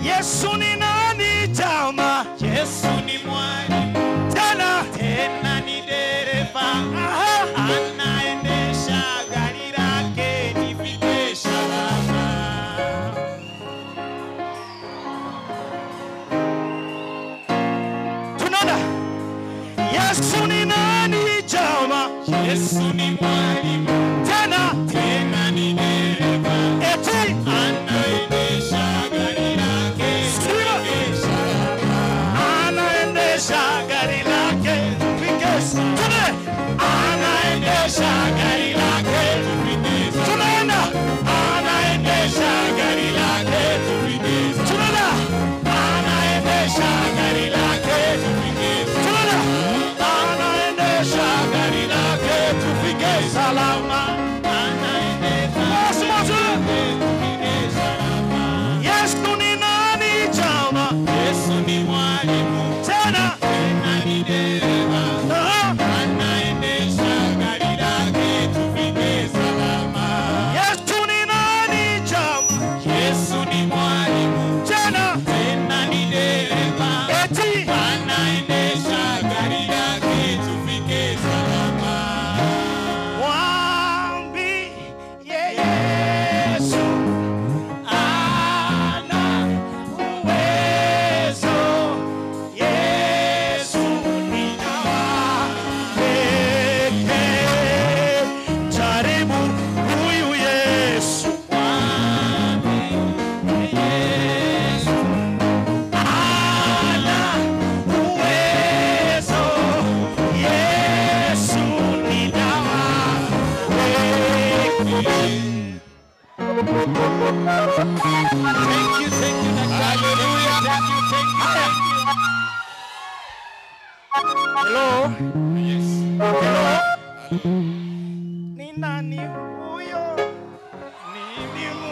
Yesu ni nani jama? Yesu ni mwalimu, Tena tena ni dereva. Aha. Anaendesha gari lake nifike salama. Tunaona Yesu ni nani jama? Yesu ni mwalimu, Tena tena ni dereva. eti Anaendesha gari lake nifike salama. anaendesha gari lake tufike. Tune anaendesha gari lake Tufike tunaenda anaendesha gari lake tufike tunaenda anaendesha gari lake tufike tunaenda anaendesha gari lake tufike salama. Thank you, Daktari. Hallelujah. Thank you, thank you, thank you. Hello. Yes. Hello. Ni nani huyo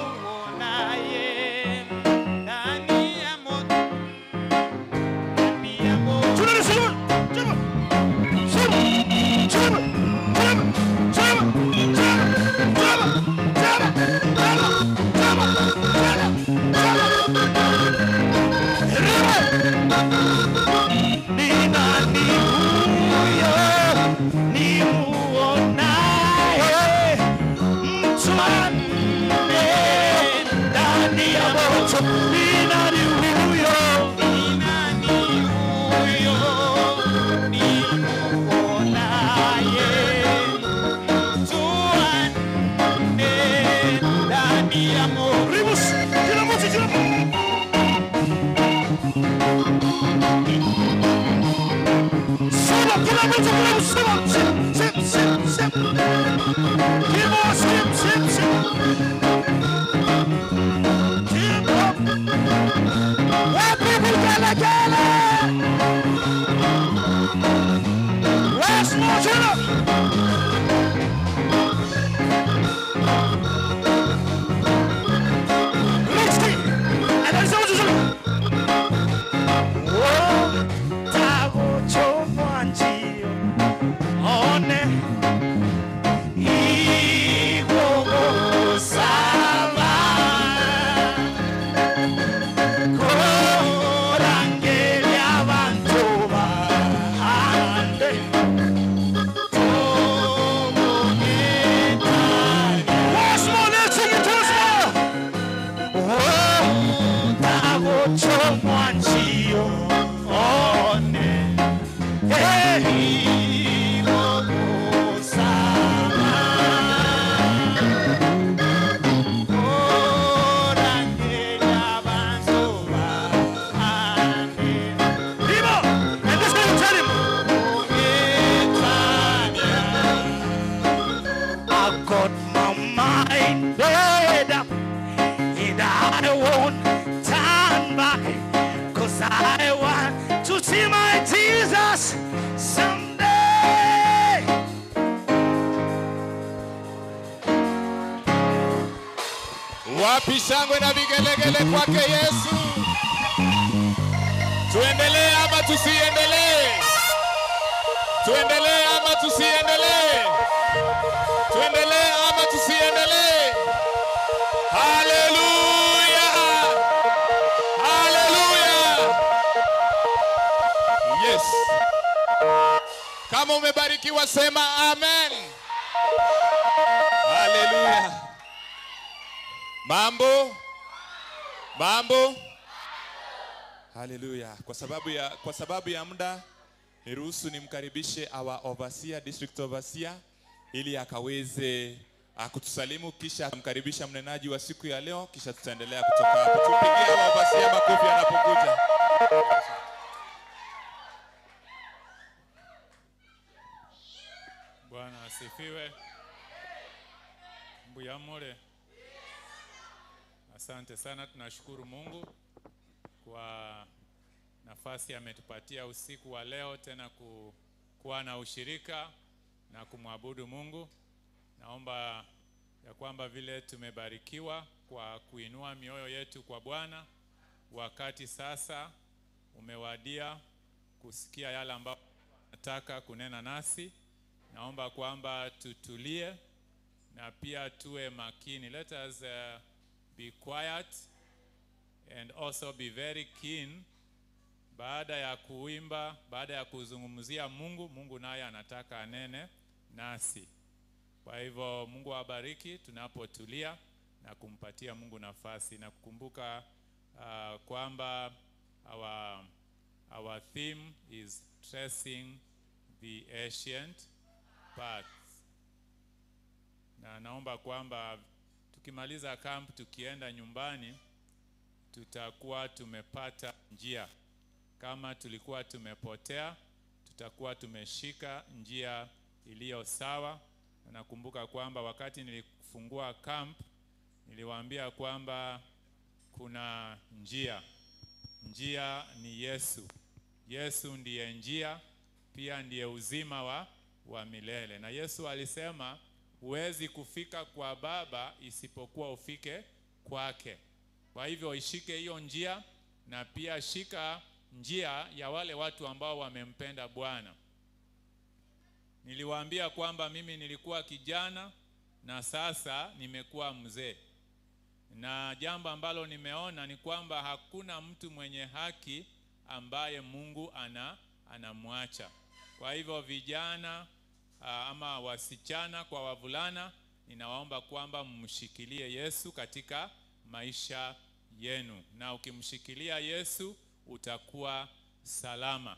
Nimuonaye ndani ya moto, ndani ya moto. Ni nani huyo nimuonaye mtu wanne ndani ya moto? Ni nani huyo? Ni nani huyo nimuonaye mtu wanne ndani ya moto? Ribus, kila mtu kila Sema, kila mtu kila mtu sema, sip, sip, sip, sip. Kimo, sip, sip, sip. Kimo. Wapi vigelegele? Last more, turn up. Next thing. And then someone just I've got my mind made up, and I won't turn back, 'cause I want to see my Jesus someday. Wapi shangwe na vigelegele kwake Yesu? Tuendelee ama tusiendelee? Tuendelee ama tusiendelee? Tuendelee ama tusiendelee? Haleluya! Haleluya! Yes. Kama umebarikiwa sema amen. Haleluya. Mambo? Mambo? Haleluya. Kwa sababu ya muda, niruhusu nimkaribishe our overseer, district overseer, ili akaweze kutusalimu, kisha amkaribisha mnenaji wa siku ya leo, kisha tutaendelea kutoka hapo. Tupigie our overseer makofi anapokuja. Bwana asifiwe. Mbuyamore. Asante sana, tunashukuru Mungu kwa nafasi ametupatia usiku wa leo tena kuwa na ushirika na kumwabudu Mungu. Naomba ya kwamba vile tumebarikiwa kwa kuinua mioyo yetu kwa Bwana, wakati sasa umewadia kusikia yale ambayo anataka kunena nasi. Naomba kwamba tutulie na pia tuwe makini. Let us be quiet and also be very keen. Baada ya kuimba, baada ya kuzungumzia Mungu, Mungu naye anataka anene nasi. Kwa hivyo Mungu awabariki tunapotulia na kumpatia Mungu nafasi na kukumbuka kwamba our theme is tracing the ancient paths. Na naomba kwamba tukimaliza camp tukienda nyumbani tutakuwa tumepata njia. Kama tulikuwa tumepotea, tutakuwa tumeshika njia iliyo sawa. Na nakumbuka kwamba wakati nilifungua camp Niliwaambia kwamba kuna njia. Njia ni Yesu. Yesu ndiye njia, pia ndiye uzima wa milele. Na Yesu alisema huwezi kufika kwa Baba isipokuwa ufike kwake. Kwa hivyo ishike hiyo njia, na pia shika njia ya wale watu ambao wamempenda Bwana. Niliwaambia kwamba mimi nilikuwa kijana na sasa nimekuwa mzee. Na jambo ambalo nimeona ni kwamba hakuna mtu mwenye haki ambaye Mungu anamwacha. Kwa hivyo vijana ama wasichana kwa wavulana, ninawaomba kwamba mshikilie Yesu katika maisha yenu. Na ukimshikilia Yesu utakuwa salama.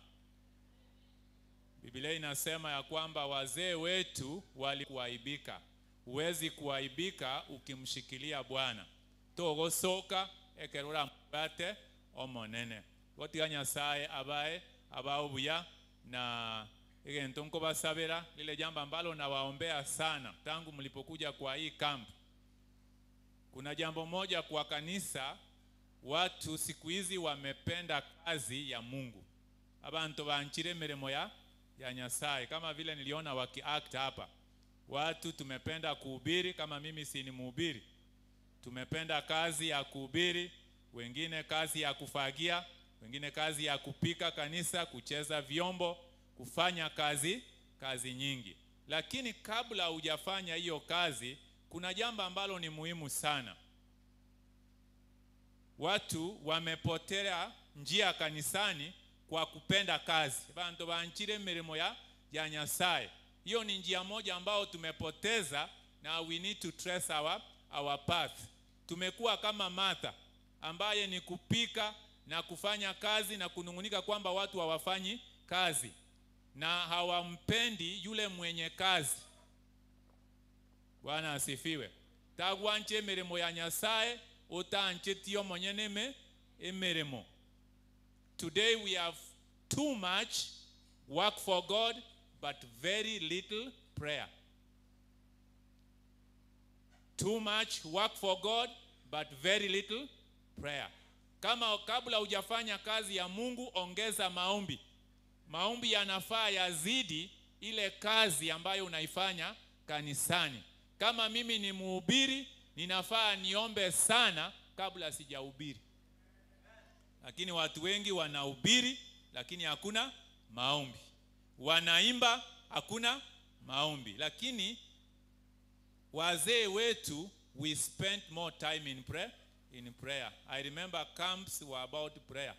Biblia inasema ya kwamba wazee wetu walikuaibika. Huwezi kuaibika ukimshikilia Bwana. Togosoka ekerora mbate omonene. Gotiga Nyasaye abae abaobuya na egento nkobasabera lile jambo ambalo nawaombea sana tangu mlipokuja kwa hii camp. Kuna jambo moja kwa kanisa, watu siku hizi wamependa kazi ya Mungu. Abantu banchire mirimo ya Nyasaye, kama vile niliona wakiact hapa. Watu tumependa kuhubiri, kama mimi si ni mhubiri. Tumependa kazi ya kuhubiri, wengine kazi ya kufagia, wengine kazi ya kupika kanisa, kucheza vyombo, kufanya kazi nyingi. Lakini kabla hujafanya hiyo kazi, kuna jambo ambalo ni muhimu sana. Watu wamepotea njia kanisani kwa kupenda kazi. Bantu banchire mirimo ya Nyasaye. Hiyo ni njia moja ambao tumepoteza, na we need to trace our path. Tumekuwa kama Martha ambaye ni kupika na kufanya kazi na kunungunika kwamba watu hawafanyi kazi na hawampendi yule mwenye kazi. Bwana asifiwe. Tagwanche mirimo ya Nyasaye utanche tiyo mwenye emirimo. Today we have too much work for God but very little prayer. Too much work for God but very little prayer. Kama kabla hujafanya kazi ya Mungu, ongeza maombi. Maombi yanafaa yazidi ile kazi ambayo unaifanya kanisani. Kama mimi ni mhubiri, ninafaa niombe sana kabla sijahubiri. Lakini watu wengi wanahubiri lakini hakuna maombi. Wanaimba hakuna maombi. Lakini wazee wetu, we spent more time in prayer. In prayer. I remember camps were about prayer.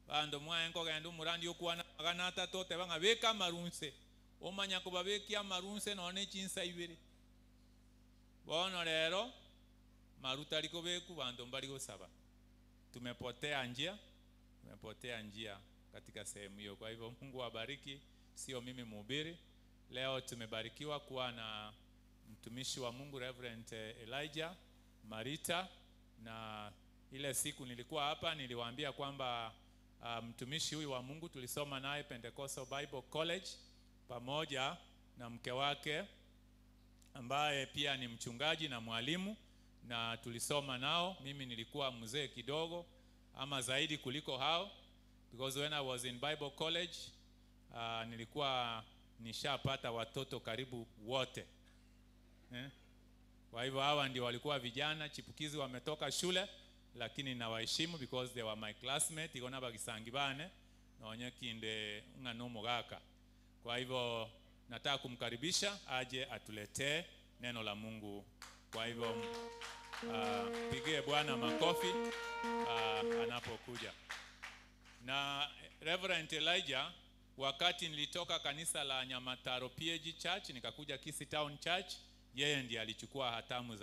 Bando mwaenko genda murandi okuwana magana atatu tebanga beka marunse. Omanya kubabekia marunse none chinsa ibere. Bono lero maruta liko beku bantu mbali gosaba. Tumepotea njia. Tumepotea njia katika sehemu hiyo. Kwa hivyo Mungu awabariki. Sio mimi mhubiri. Leo tumebarikiwa kuwa na mtumishi wa Mungu Reverend Elijah Marita. Na ile siku nilikuwa hapa niliwaambia kwamba mtumishi huyu wa Mungu tulisoma naye Pentecostal Bible College pamoja na mke wake ambaye pia ni mchungaji na mwalimu, na tulisoma nao. Mimi nilikuwa mzee kidogo ama zaidi kuliko hao, because when I was in Bible College nilikuwa nishapata watoto karibu wote. Kwa hivyo hawa ndio walikuwa vijana chipukizi wametoka shule, lakini nawaheshimu because they were my classmate. Ikona bagisangibane na onyekinde ngano mugaka. Kwa hivyo nataka kumkaribisha aje atuletee neno la Mungu. Kwa hivyo pigie Bwana makofi anapokuja. Na Reverend Elijah, wakati nilitoka kanisa la Nyamataro PAG Church nikakuja Kisii Town Church, yeye ndiye alichukua hatamu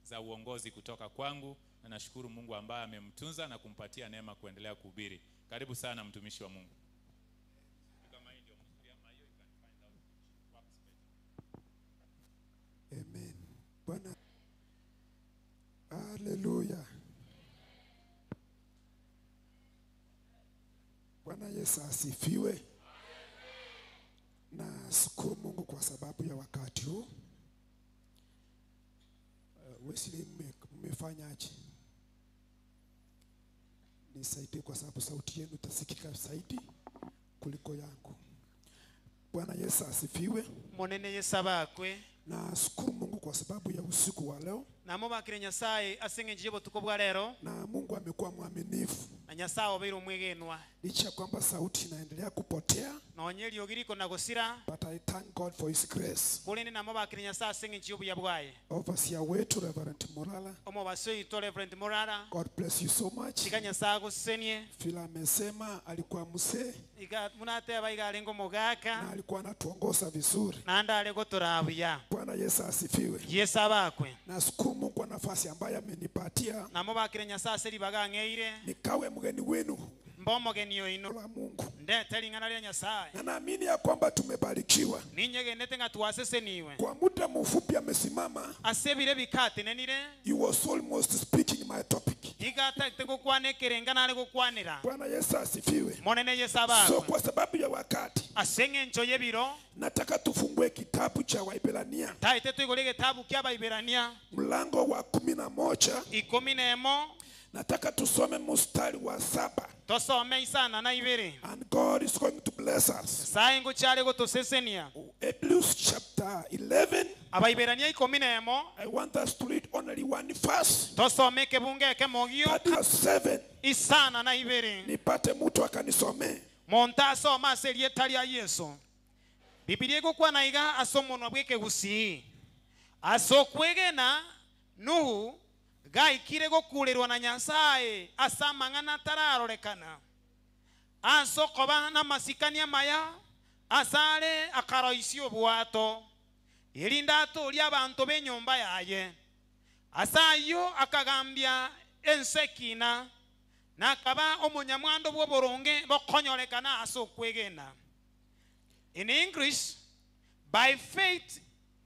za uongozi kutoka kwangu, na nashukuru Mungu ambaye amemtunza na kumpatia neema kuendelea kuhubiri. Karibu sana mtumishi wa Mungu. Amen. Bwana. Haleluya. Bwana Yesu asifiwe. Nashukuru Mungu kwa sababu ya wakati huu. Wesley, Nitafanyaje? Nisaidie kwa sababu sauti yenu itasikika zaidi kuliko yangu. Bwana Yesu asifiwe. Monene Yesu abakwe. Nashukuru Mungu kwa sababu ya usiku wa leo. Namubakire Nyasaye asengenje botuko bwa lero. Na Mungu amekuwa mwaminifu. Na Nyasaye obeire omwegenwa. Licha kwamba sauti inaendelea kupotea. Nonye ryogiriko na gosira. But I thank God for his grace. Kulinde namubakire Nyasaye asengenje obuya bwaye. Overseer wetu Reverend Morala. Omobasi oito Reverend Morala. God bless you so much. Iga Nyasaye agusenie. Vile amesema alikuwa mzee. Iga munateba iga alengo mugaka. Na alikuwa anatuongoza vizuri. Na ndale gotorabuya. Bwana Yesu asifiwe. Yesu abakwe. Nashukuru Mungu kwa nafasi ambayo amenipatia. Namubakire Nyasaye seribagangeire. Nikawe mgeni wenu. Mbomogeni oino. La Mungu. Ndete lingana lya Nyasaye. Na naamini ya kwamba tumebarikiwa. Ninyegenete nga tuwaseseniwe. Kwa muda mfupi amesimama. Asebire bikate nenire. He was almost speaking my topic. Igata gukwane kerengana ale gukwanira. Bwana Yesu asifiwe. Monene Yesu abakwe. So kwa sababu ya wakati. Asengencho yebiro. Nataka tufungue kitabu cha Waebrania. Taite tuigole kitabu kya Waebrania. Mlango wa 11. 11. Nataka tusome mstari wa 7. Tosome isana na ibere. And God is going to bless us. Saingo chale gotosesenia. Hebrews chapter 11. Abaebrania 11. I want us to read only one verse. Tosome kebunge kemogio. 7. Isana na ibere. Nipate mtu akanisomee. Monta soma serieta lya Yesu. Biblia igokwana iga asomonwa bweke gusi. Asokwegena Nuhu gaikire gokurerwa na Nyasaye asamang'ana tararorekana. Asokoba na masikania maya asare akaroisio obwato. Irinda atoria abanto b'enyomba yaye. Asayo akagambia ensekina nakaba omunyamwando bw'oboronge bokonyorekana asokwegena. In English, by faith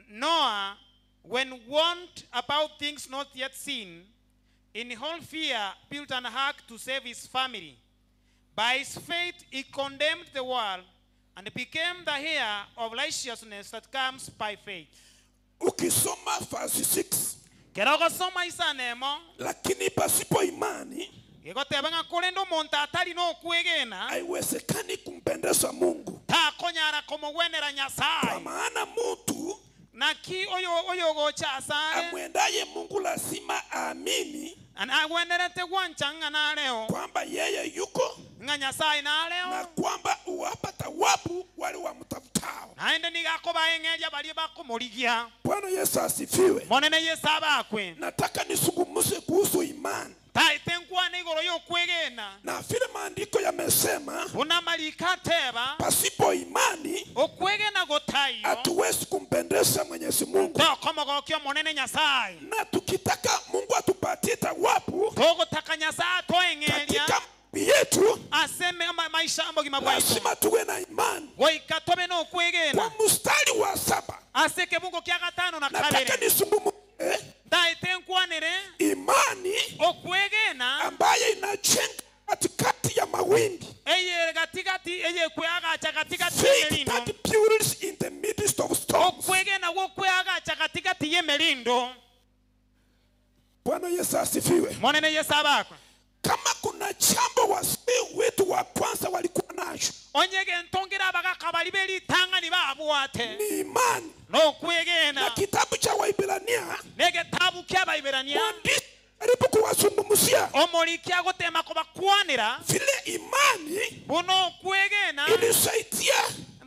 Noah, when warned about things not yet seen, in whole fear built an ark to save his family. By his faith he condemned the world and became the heir of righteousness that comes by faith. Ukisoma verse 6. Keroko soma isanemo. Lakini pasipo imani Igotebanga kulendo monta atari no kuegena. Haiwezekani kumpendeza Mungu. Takonyara kumugwenera Nyasaye. Kwa maana mtu naki oyo gocha asare amwendaye Mungu lazima aamini agwenerete gwanchanga na leo kwamba yeye yuko nga Nyasaye na leo na kwamba uwapa thawabu wale wamtafutao. Naende nigakobaengeria bali bakumurigia. Bwana Yesu asifiwe. Monene Yesu abakwe. Nataka nisungumuze kuhusu imani. Taite nkwane igoro yokwegena. Na vile maandiko yamesema una malika teba pasipo imani okwegena gotayo hatuwezi kumpendeza Mwenyezi Mungu. Tokomogokyo monene Nyasaye. Na tukitaka Mungu atupatie thawabu togotaka Nyasaye toengeria katika yetu aseme maisha ambo gimabwaito lazima tuwe na imani. Goika tobe no kwegena. Kwa mstari wa 7 aseke Mungu kya gatano na kabere. Nataka nisungumuze Taite nkwanire imani okwegena ambaye inajenga katikati ya mawimbi. Eye katikati eye kweagacha katikati ye melindo. Faith that builds in the midst of storms. Okwegena gwokwagacha katikati ye melindo. Bwana Yesu asifiwe. Monene Yesu abakwe. Kama kuna jambo wazee wetu wa kwanza walikuwa nacho, onyege ntongera abagaka bali belitangani babwate ni imani no kwegena. Na kitabu cha Waebrania negetabu kya Waebrania mwandishi alipo kuwazungumzia omolikia gotema kubakwanira vile imani buno kwegena ilisaidia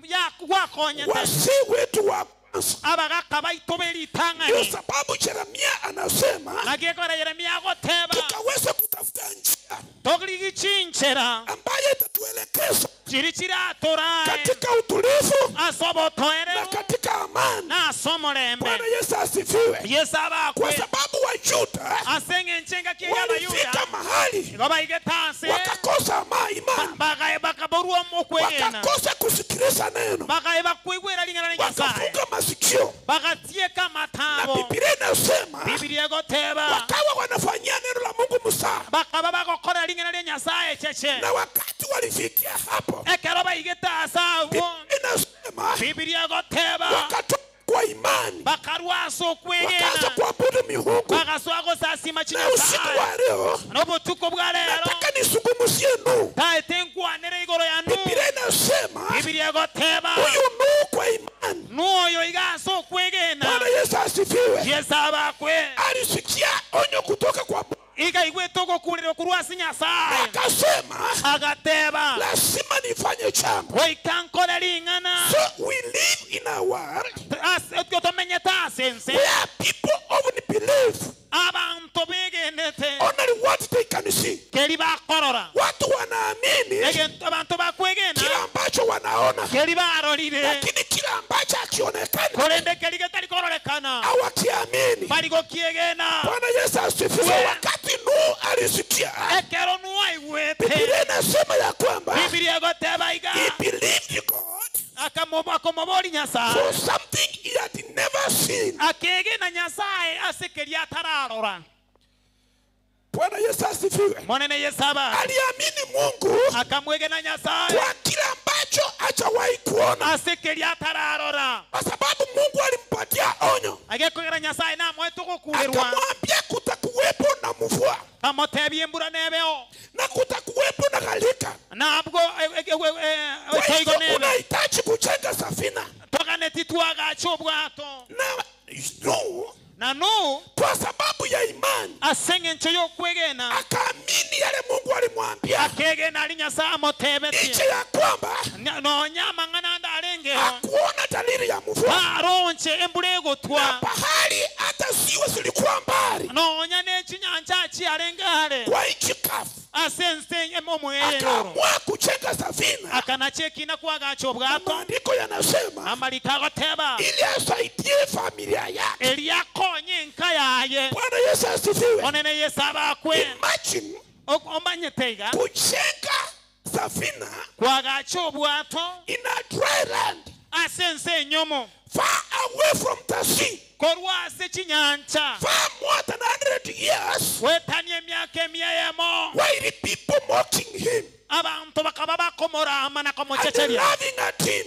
ya gwakonyete wazee wetu wa kwanza abagaka baito belitangani. Ndio sababu Yeremia anasema nagekora Yeremia goteba tukaweza kutafuta njia togligichinchera ambaye itatuelekeza chirichiratora katika utulivu asobotoere na katika amani na somolembe. Bwana Yesu asifiwe. Yesu abakwe. Kwa sababu wa Yuda asenge chenga kia ya Yuda walifika mahali babaigetaase wakakosa imani, bakaborwa mokwegena, wakakosa kusikiliza neno, bakaeba lingana la Nyasaye, wakafunga masikio, bakatieka matabo. Na Biblia inasema, Biblia egoteba wakawa wanafanyia neno la Mungu musa, bakaba bagokora lingana la Nyasaye cheche. Na wakati walifikia hapo ekero baigetaasa Biblia inasema, Biblia egoteba wakatoka kwa imani, bakarwaso kwegena, wakaanza kuabudu miungu, bakaswago sasima na leo nataka nisungumuzie Nuhu. Biblia inasema huyu Nuhu kwa imani, Bwana Yesu asifiwe, alisikia onyo kutoka kwa Bwana, akasema lazima nifanye jambo. So we live in a world where people only believe only what they can see. Watu wanaamini kila ambacho wanaona, lakini kila ambacho hakionekani hawakiamini. Bwana Yesu asifiwe. Wakati Nuhu alisikia, Biblia inasema ya kwamba he believed God for something he had never seen. Bwana Yesu asifiwe. Aliamini Mungu kwa kila ambacho hajawahi kuona, kwa sababu Mungu alimpatia onyo, akamwambia kutakuwepo na mvua na kutakuwepo na gharika. Kwa hivyo unahitaji kujenga safina. Na Nuhu kwa sababu ya imani akaamini yale Mungu alimwambia, licha ya kwamba hakuona dalili ya mvua na bahari hata ziwa zilikuwa mbali kwa nchi kavu, akaamua kujenga safina. Maandiko yanasema ili asaidie familia yake. Bwana Yesu asifiwe. Imagine kujenga safina in a dry land, far away from the sea, far more than 100 years, while people mocking him and laughing at him.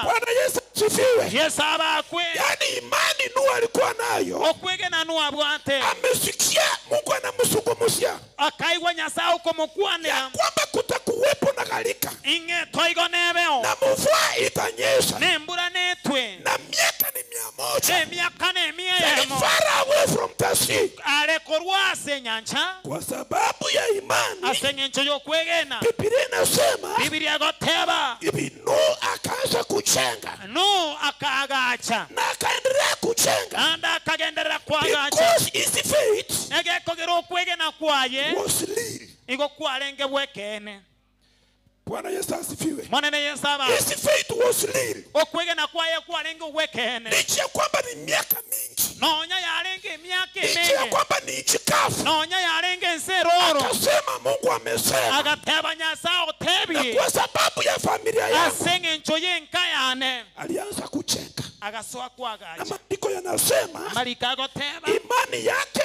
Bwana Yesu asifiwe. Yaani imani Nuhu alikuwa nayo, amesikia Mungu anamzungumzia ya kwamba kutakuwepo na gharika na mvua itanyesha na miaka ni 100, very far away from the sea. Kwa sababu ya imani, Biblia inasema Nuhu akaanza kujenga na akaendelea kujenga, because his faith was real. Bwana Yesu asifiwe. His faith was real. Licha ya kwamba ni miaka mingi, licha ya kwamba ni nchi kavu, akasema Mungu amesema, na kwa sababu ya familia yangu alianza kujenga. Na maandiko yanasema imani yake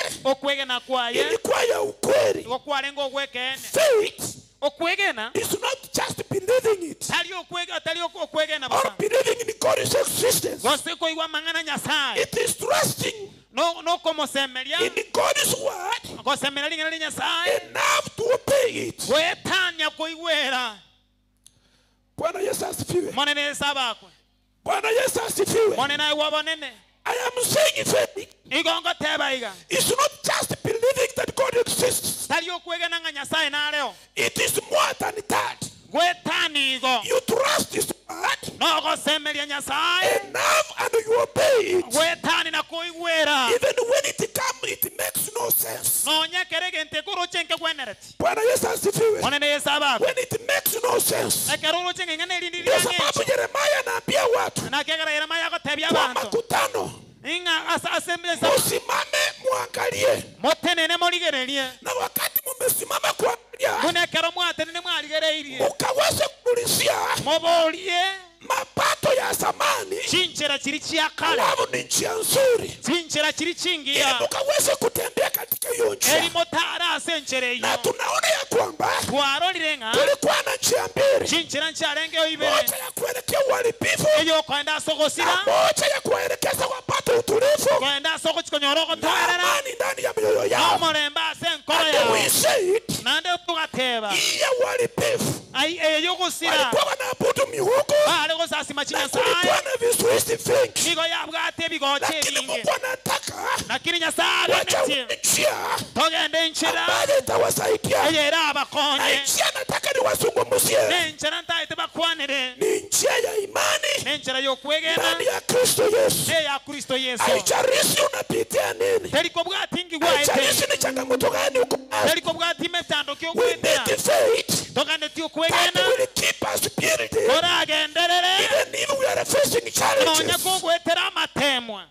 ilikuwa ya ukweli. Faith is not just believing it or believing in God's existence. It is trusting in God's word enough to obey it. Bwana Yesu asifiwe. Bwana Yesu asifiwe. I am saying faith is not just believing that God exists. It is more than that. You trust His word enough and you obey it. Even when it comes, it makes no sense. Bwana Yesu asifiwe. When it makes no sense. Ndio sababu Yeremia anaambia watu kwa makutano, musimame muangalie. Na wakati mumesimama kuangalia, ukaweze kuulizia mapato ya zamani, alafu ni njia nzuri, ili mukaweze kutembea katika hiyo njia. Na tunaona ya kwamba kulikuwa na njia mbili, moja ya kuelekea uharibifu na moja ya kuelekeza wapate kupata utulivu Kwenda soko chikonyoroko na toerera. amani ndani ya mioyo yao. Omoremba ase enkoro And yao. we said, Nande tugateba. hii ya uharibifu Ai eyogosira. walikuwa wanaabudu miungu Bale gosasima na chinyasaye. kulikuwa na vizuizi vingi, Nigo yabwate ebigocha lakini ebinge. Mungu anataka Lakini Nyasaye wachague abemetie. njia Togende enchera. ambayo itawasaidia, Eyera na abakonye. njia nataka niwazungumzie Nenchera ntaete bakwanire. ni njia ya imani Nenchera yokwegena. ndani ya Kristo Yesu. Eya Kristo Yesu. Haijalishi unapitia nini, Teriko bwatingi gwaete. haijalishi ni changamoto gani uko nayo, Teriko bwati metando we kyokwetera. need faith Togande that tiokwegena. will keep us building Koragenderere. even if we are facing Nonya challenges. kogwetera amatemwa.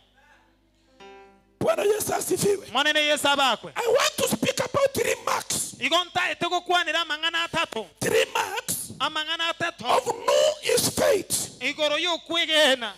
Bwana Yesu asifiwe. Mwanene Yesu abakwe. I want to speak about three marks. Igo ntaete gokwanera amang'ana atatu. Three marks Amang'ana atatu. of no is faith. Igoro yokwegena.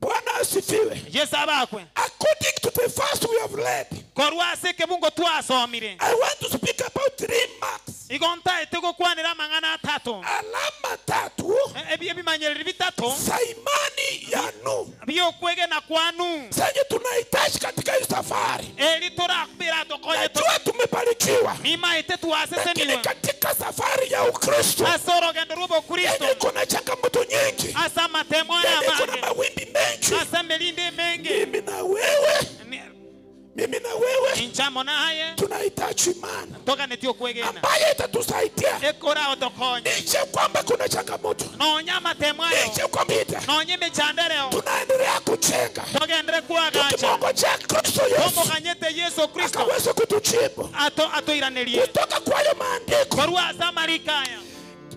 Bwana asifiwe. Yesu abakwe. According to the verse we have read, Korwa ase ekebungo twasomire. I want to speak about three marks. Igo ntaete gokwanera amang'ana atatu. Alama tatu Ebimanyereri bitatu za imani ya Nuhu byokwegena kwanu zenye tunahitaji katika hii safari. eri torakubira tokonye Najua tumebarikiwa, nimaete lakini twaseseniwe katika safari ya Ukristo ase orogendo rw'obokristo yenye iko na changamoto nyingi, ase amatemo aya yenye iko na amange mawimbi mengi, ase emirindi emenge mimi na wewe, mimi na wewe inchamo naye tunahitaji imani toganetie okwegena ambayo itatusaidia ekora otokonya licha ya kwamba kuna changamoto, nonya amatemo ayo licha ya kwamba ita nonya emechandereo tunaendelea kujenga togendere kwagacha tukimwongojea Kristo Yesu tomoganyete Yesu Kristo akaweze kutujibu atoiranerie kutoka kwa hayo maandiko. korwa ase amarika aya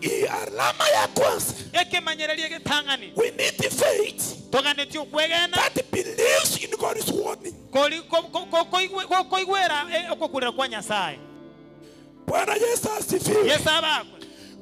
Hii alama ya kwanza, ekemanyererie getang'ani we need faith toganetie okwegena that believes in God's warning. Koigwera okokurera kwa Nyasaye. Bwana Yesu asifiwe. Yesu abakwe.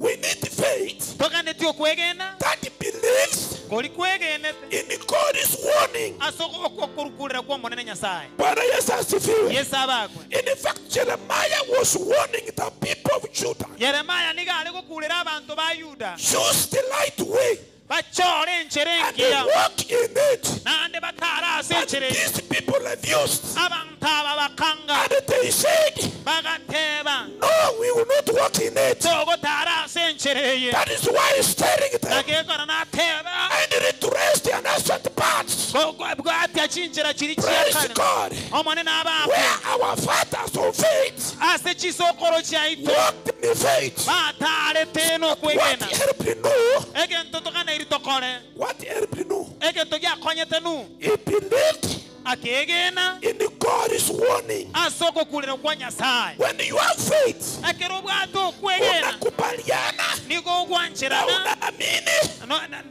We need faith toganetie okwegena that believes kori kwegenete in God's warning. ase okokurera kwa omonene Nyasaye. Bwana Yesu asifiwe. Yesu abakwe. In fact, Jeremiah was warning the people of Judah. Yeremaya niga ari gokurera abantu ba Yuda. Choose the right way Bachore enchere and engiya walk in it. nande batara ase But enchere these people refused. abantu aba bakanga And they said, bagateba no, we will not walk in it. togotara ase enchere eye That is why he's telling them nakekora nateba and retrace the ancient paths. bwatia chinchera chiri Praise chiakare God. omone n'abakwe Where our fathers of faith ase chisokoro chiaito walked in faith. batarete What n'okwegena helped Noah? egento toganeiri tokore What helped Noah? egento giakonyete nu He believed akegena in God's warning. ase okokurera kwa Nyasaye. When you have faith, Ekero obwate okwegena unakubaliana nigo na ogwancherana unaamini,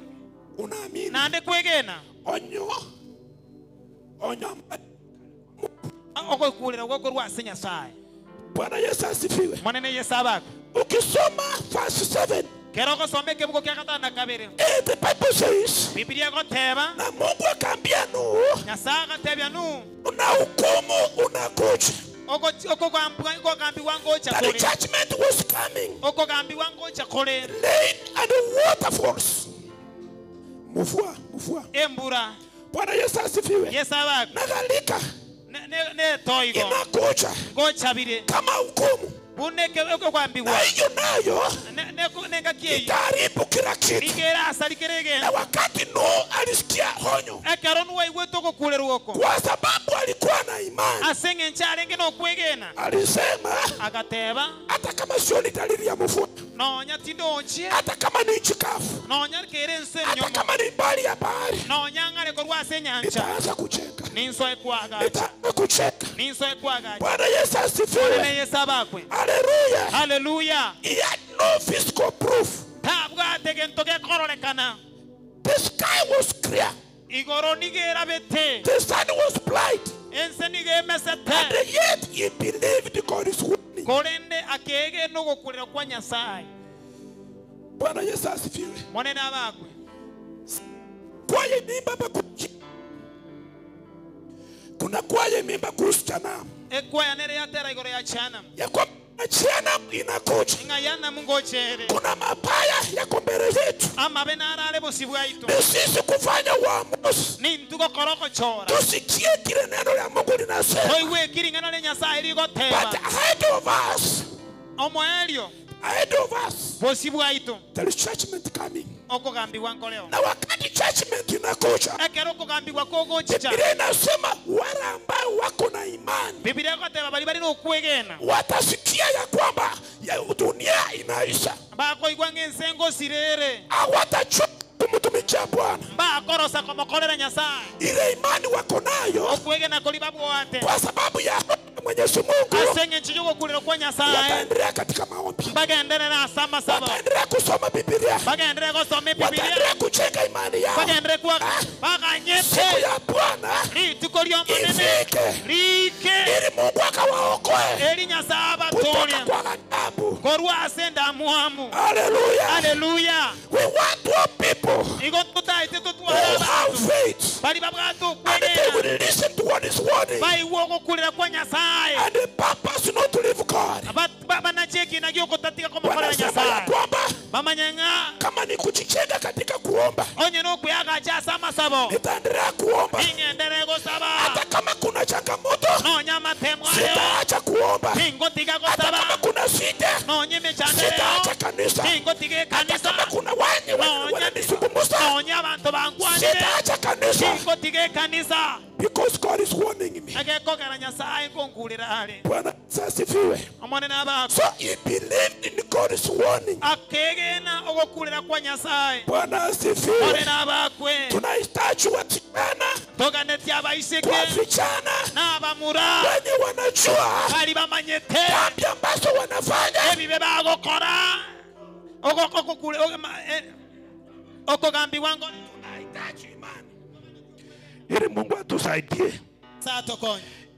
unaamini. nande kwegena Onyo, onyo. Okokurera gwokorwa ase Nyasaye. Bwana Yesu asifiwe. Monene Yesu abakwe. Ukisoma verse 7, Kero ogosoma ekebugo kia gatano na kabere the Bible says, Biblia egoteba na Mungu akaambia Nuhu, Nyasaye agatebia Nuhu na hukumu unakuja. okogambiwa ngocha That the kore judgment was coming. okogambiwa ngocha kore Rain and waterfalls. Mvua, mvua. Embura. Bwana Yesu asifiwe. Yesu abakwe. Na gharika Netoigo inakuja ngocha bire kama hukumu. buneke okogambiwa Na hiyo nayo nengakieye itaharibu kila kitu. igera asarikere Na wakati Nuhu alisikia onyo, ekero Nuhu aigwete ogokurerwa oko kwa sababu alikuwa na imani, ase eng'encho arenge nokwegena alisema agateba hata kama sioni dalili ya mvua, nonya tindonchie hata kama ni nchi kavu, nonya kere ense hata enyomo kama ni mbali ya bahari, nonya ng'are korwa ase enyancha nitaanza kujenga, ninsoe kwagacha nitaanza kujenga. ninsoe kwagacha. Bwana Yesu Monene asifiwe. Yesu abakwe. Haleluya. Haleluya. He had no physical proof. Tabwate gento gekororekana The sky was clear. igoro nigerabete The sun was bright. ense nigo emesete And yet he believed God's warning. korende akegena ogokurera kwa Nyasaye. Bwana Yesu asifiwe. Monene abakwe. Kwaya imeimba hapa kuna kwaya imeimba kuhusu jana Ekwaya nere yatera igoro ya chana ya kwamba Kuna jehanamu inakuja. Kuna mabaya yako mbele yetu. Ni sisi kufanya uamuzi. Tusikie kile neno la Mungu linasema. But ahead of us, ahead of us, there is judgment coming. Na wakati judgment inakuja, Biblia inasema wale ambao wako na imani watasikia ya kwamba ya dunia inaisha. Hawatachoka kumtumikia Bwana. Ile imani wako nayo kwa sababu ya Mwenyezi Mungu, wataendelea katika maombi, wataendelea kusoma Biblia, wataendelea kujenga imani yao. Siku ya Bwana ifike ili Mungu akawaokoe kutoka kwa ghadhabu. Hallelujah. Hallelujah. We want more people who have faith and they will listen to what is warning and the purpose not to leave God. Wanasema ya kwamba kama ni kujijenga katika kuomba, nitaendelea kuomba hata kama kuna changamoto, sitaacha kuomba. Hata kama kuna shida, sitaacha kanisa. Hata kama kuna wenye wananizungumza, sitaacha kanisa. Because God is warning me. Bwana asifiwe. So he believed in God's warning. Bwana asifiwe. Tunahitaji wasichana kwa vijana wenye wanajua dhambi ambazo wanafanya. Tunahitaji imani ili Mungu atusaidie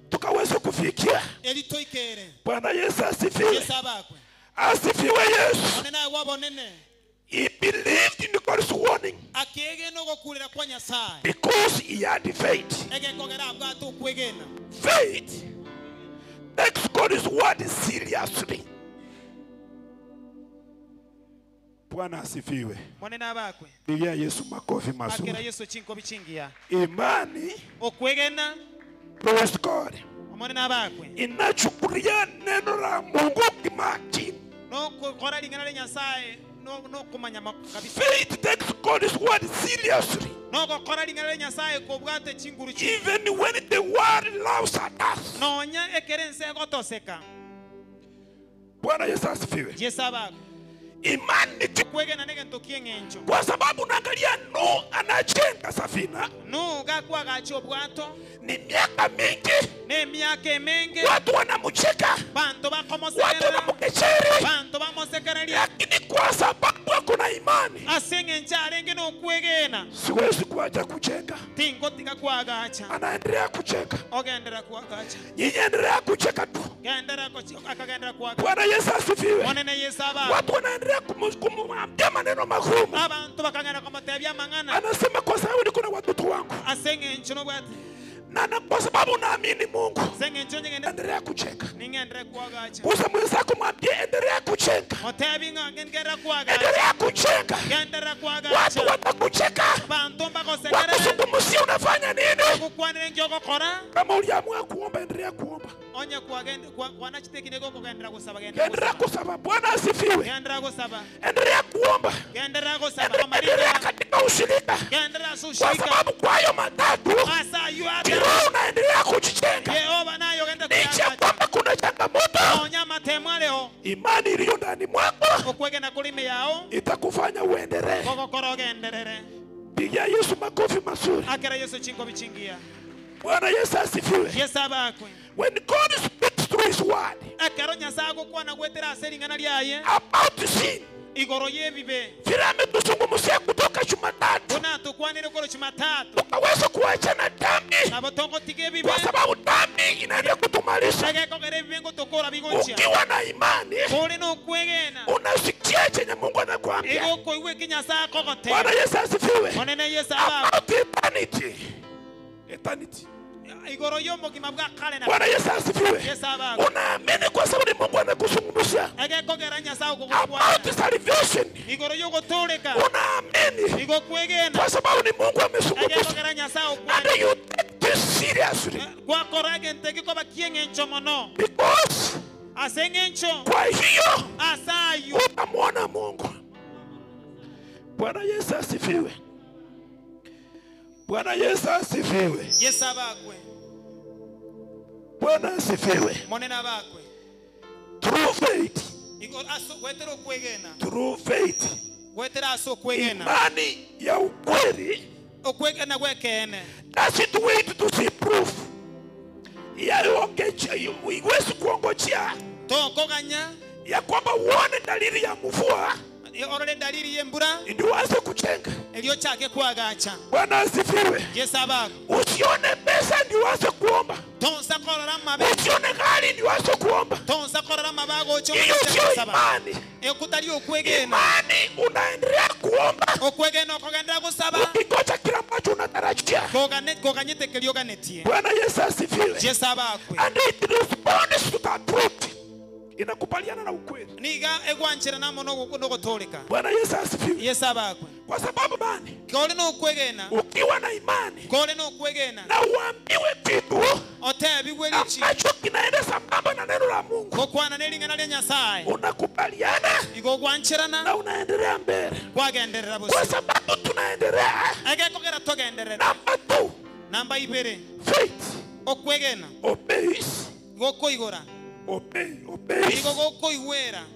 tukaweze kufikia. Bwana Yesu asifiwe. Asifiwe Yesu. He believed in God's warning because he had faith. Faith takes God's word seriously. Bwana asifiwe. Pigia Yesu makofi mazuri. Imani, praise God, inachukulia neno la Mungu kimakini. Faith takes God's word seriously. Even when the world laughs at us. Bwana Yesu asifiwe. Imani kwa sababu unaangalia Nuhu anajenga safina. Ni miaka mingi, watu wanamcheka, watu wanamkejeli, lakini kwa sababu kuna imani, siwezi kuacha kujenga. Anaendelea kujenga. Nyinyi endelea kucheka tu. Bwana Yesu asifiwe. Watu wanaendelea kumwambia maneno magumu. Anasema kwa sababu niko na watoto wangu na kwa sababu naamini Mungu, endelea kujenga. Gusa mwenzako mwambie endelea kujenga. Endelea kujenga. Watu watakucheka, wakuzungumzia unafanya nini. Kama uliamua kuomba, endelea kuomba. Endelea kusaba. Bwana asifiwe. Endelea kuomba. Endelea katika ushirika, kwa sababu kwa hayo matatu kiroho unaendelea kujijenga. Licha kwamba kuna changamoto, imani iliyo ndani mwako itakufanya uendelee. Pigia Yesu makofi mazuri. Bwana Yesu asifiwe. When God speaks through his word about sin, vile ametuzungumzia kutoka Jumatatu, tukaweza kuacha na dhambi, kwa sababu dhambi inaenda kutumaliza. Ukiwa na imani, unasikia chenye Mungu anakuambia. Bwana Yesu asifiwe. About eternity. Eternity. Bwana Yesu asifiwe. Unaamini kwa sababu ni Mungu anakuzungumzia. kukuambia about salvation, unaamini kwa sababu ni Mungu amezungumza. And you take this seriously because kwa hiyo utamwona Mungu. Bwana Yesu asifiwe. Bwana Yesu asifiwe. Yesu abakwe. Bwana asifiwe. Monena abakwe. True faith. True faith. Imani ya ukweli. Does it wait to see proof? Iwezi kuongojea ya kwamba uone dalili ya mvua ndio uanze kujenga. Bwana asifiwe. Usione pesa ndio uanze kuomba. Usione gari ndio uanze kuomba. Hiyo sio imani. Imani unaendelea kuomba ukingoja kila ambacho unatarajia. Bwana Yesu asifiwe. And it responds to the truth. Inakubaliana na ukweli. Bwana Yesu asifiwe. Kwa sababu imani, ukiwa na imani na uambiwe kitu ambacho kinaenda sambamba na neno la Mungu, unakubaliana na unaendelea mbele. Kwa sababu tunaendelea. Namba 2, namba 2, faith obeys. Obey, obeys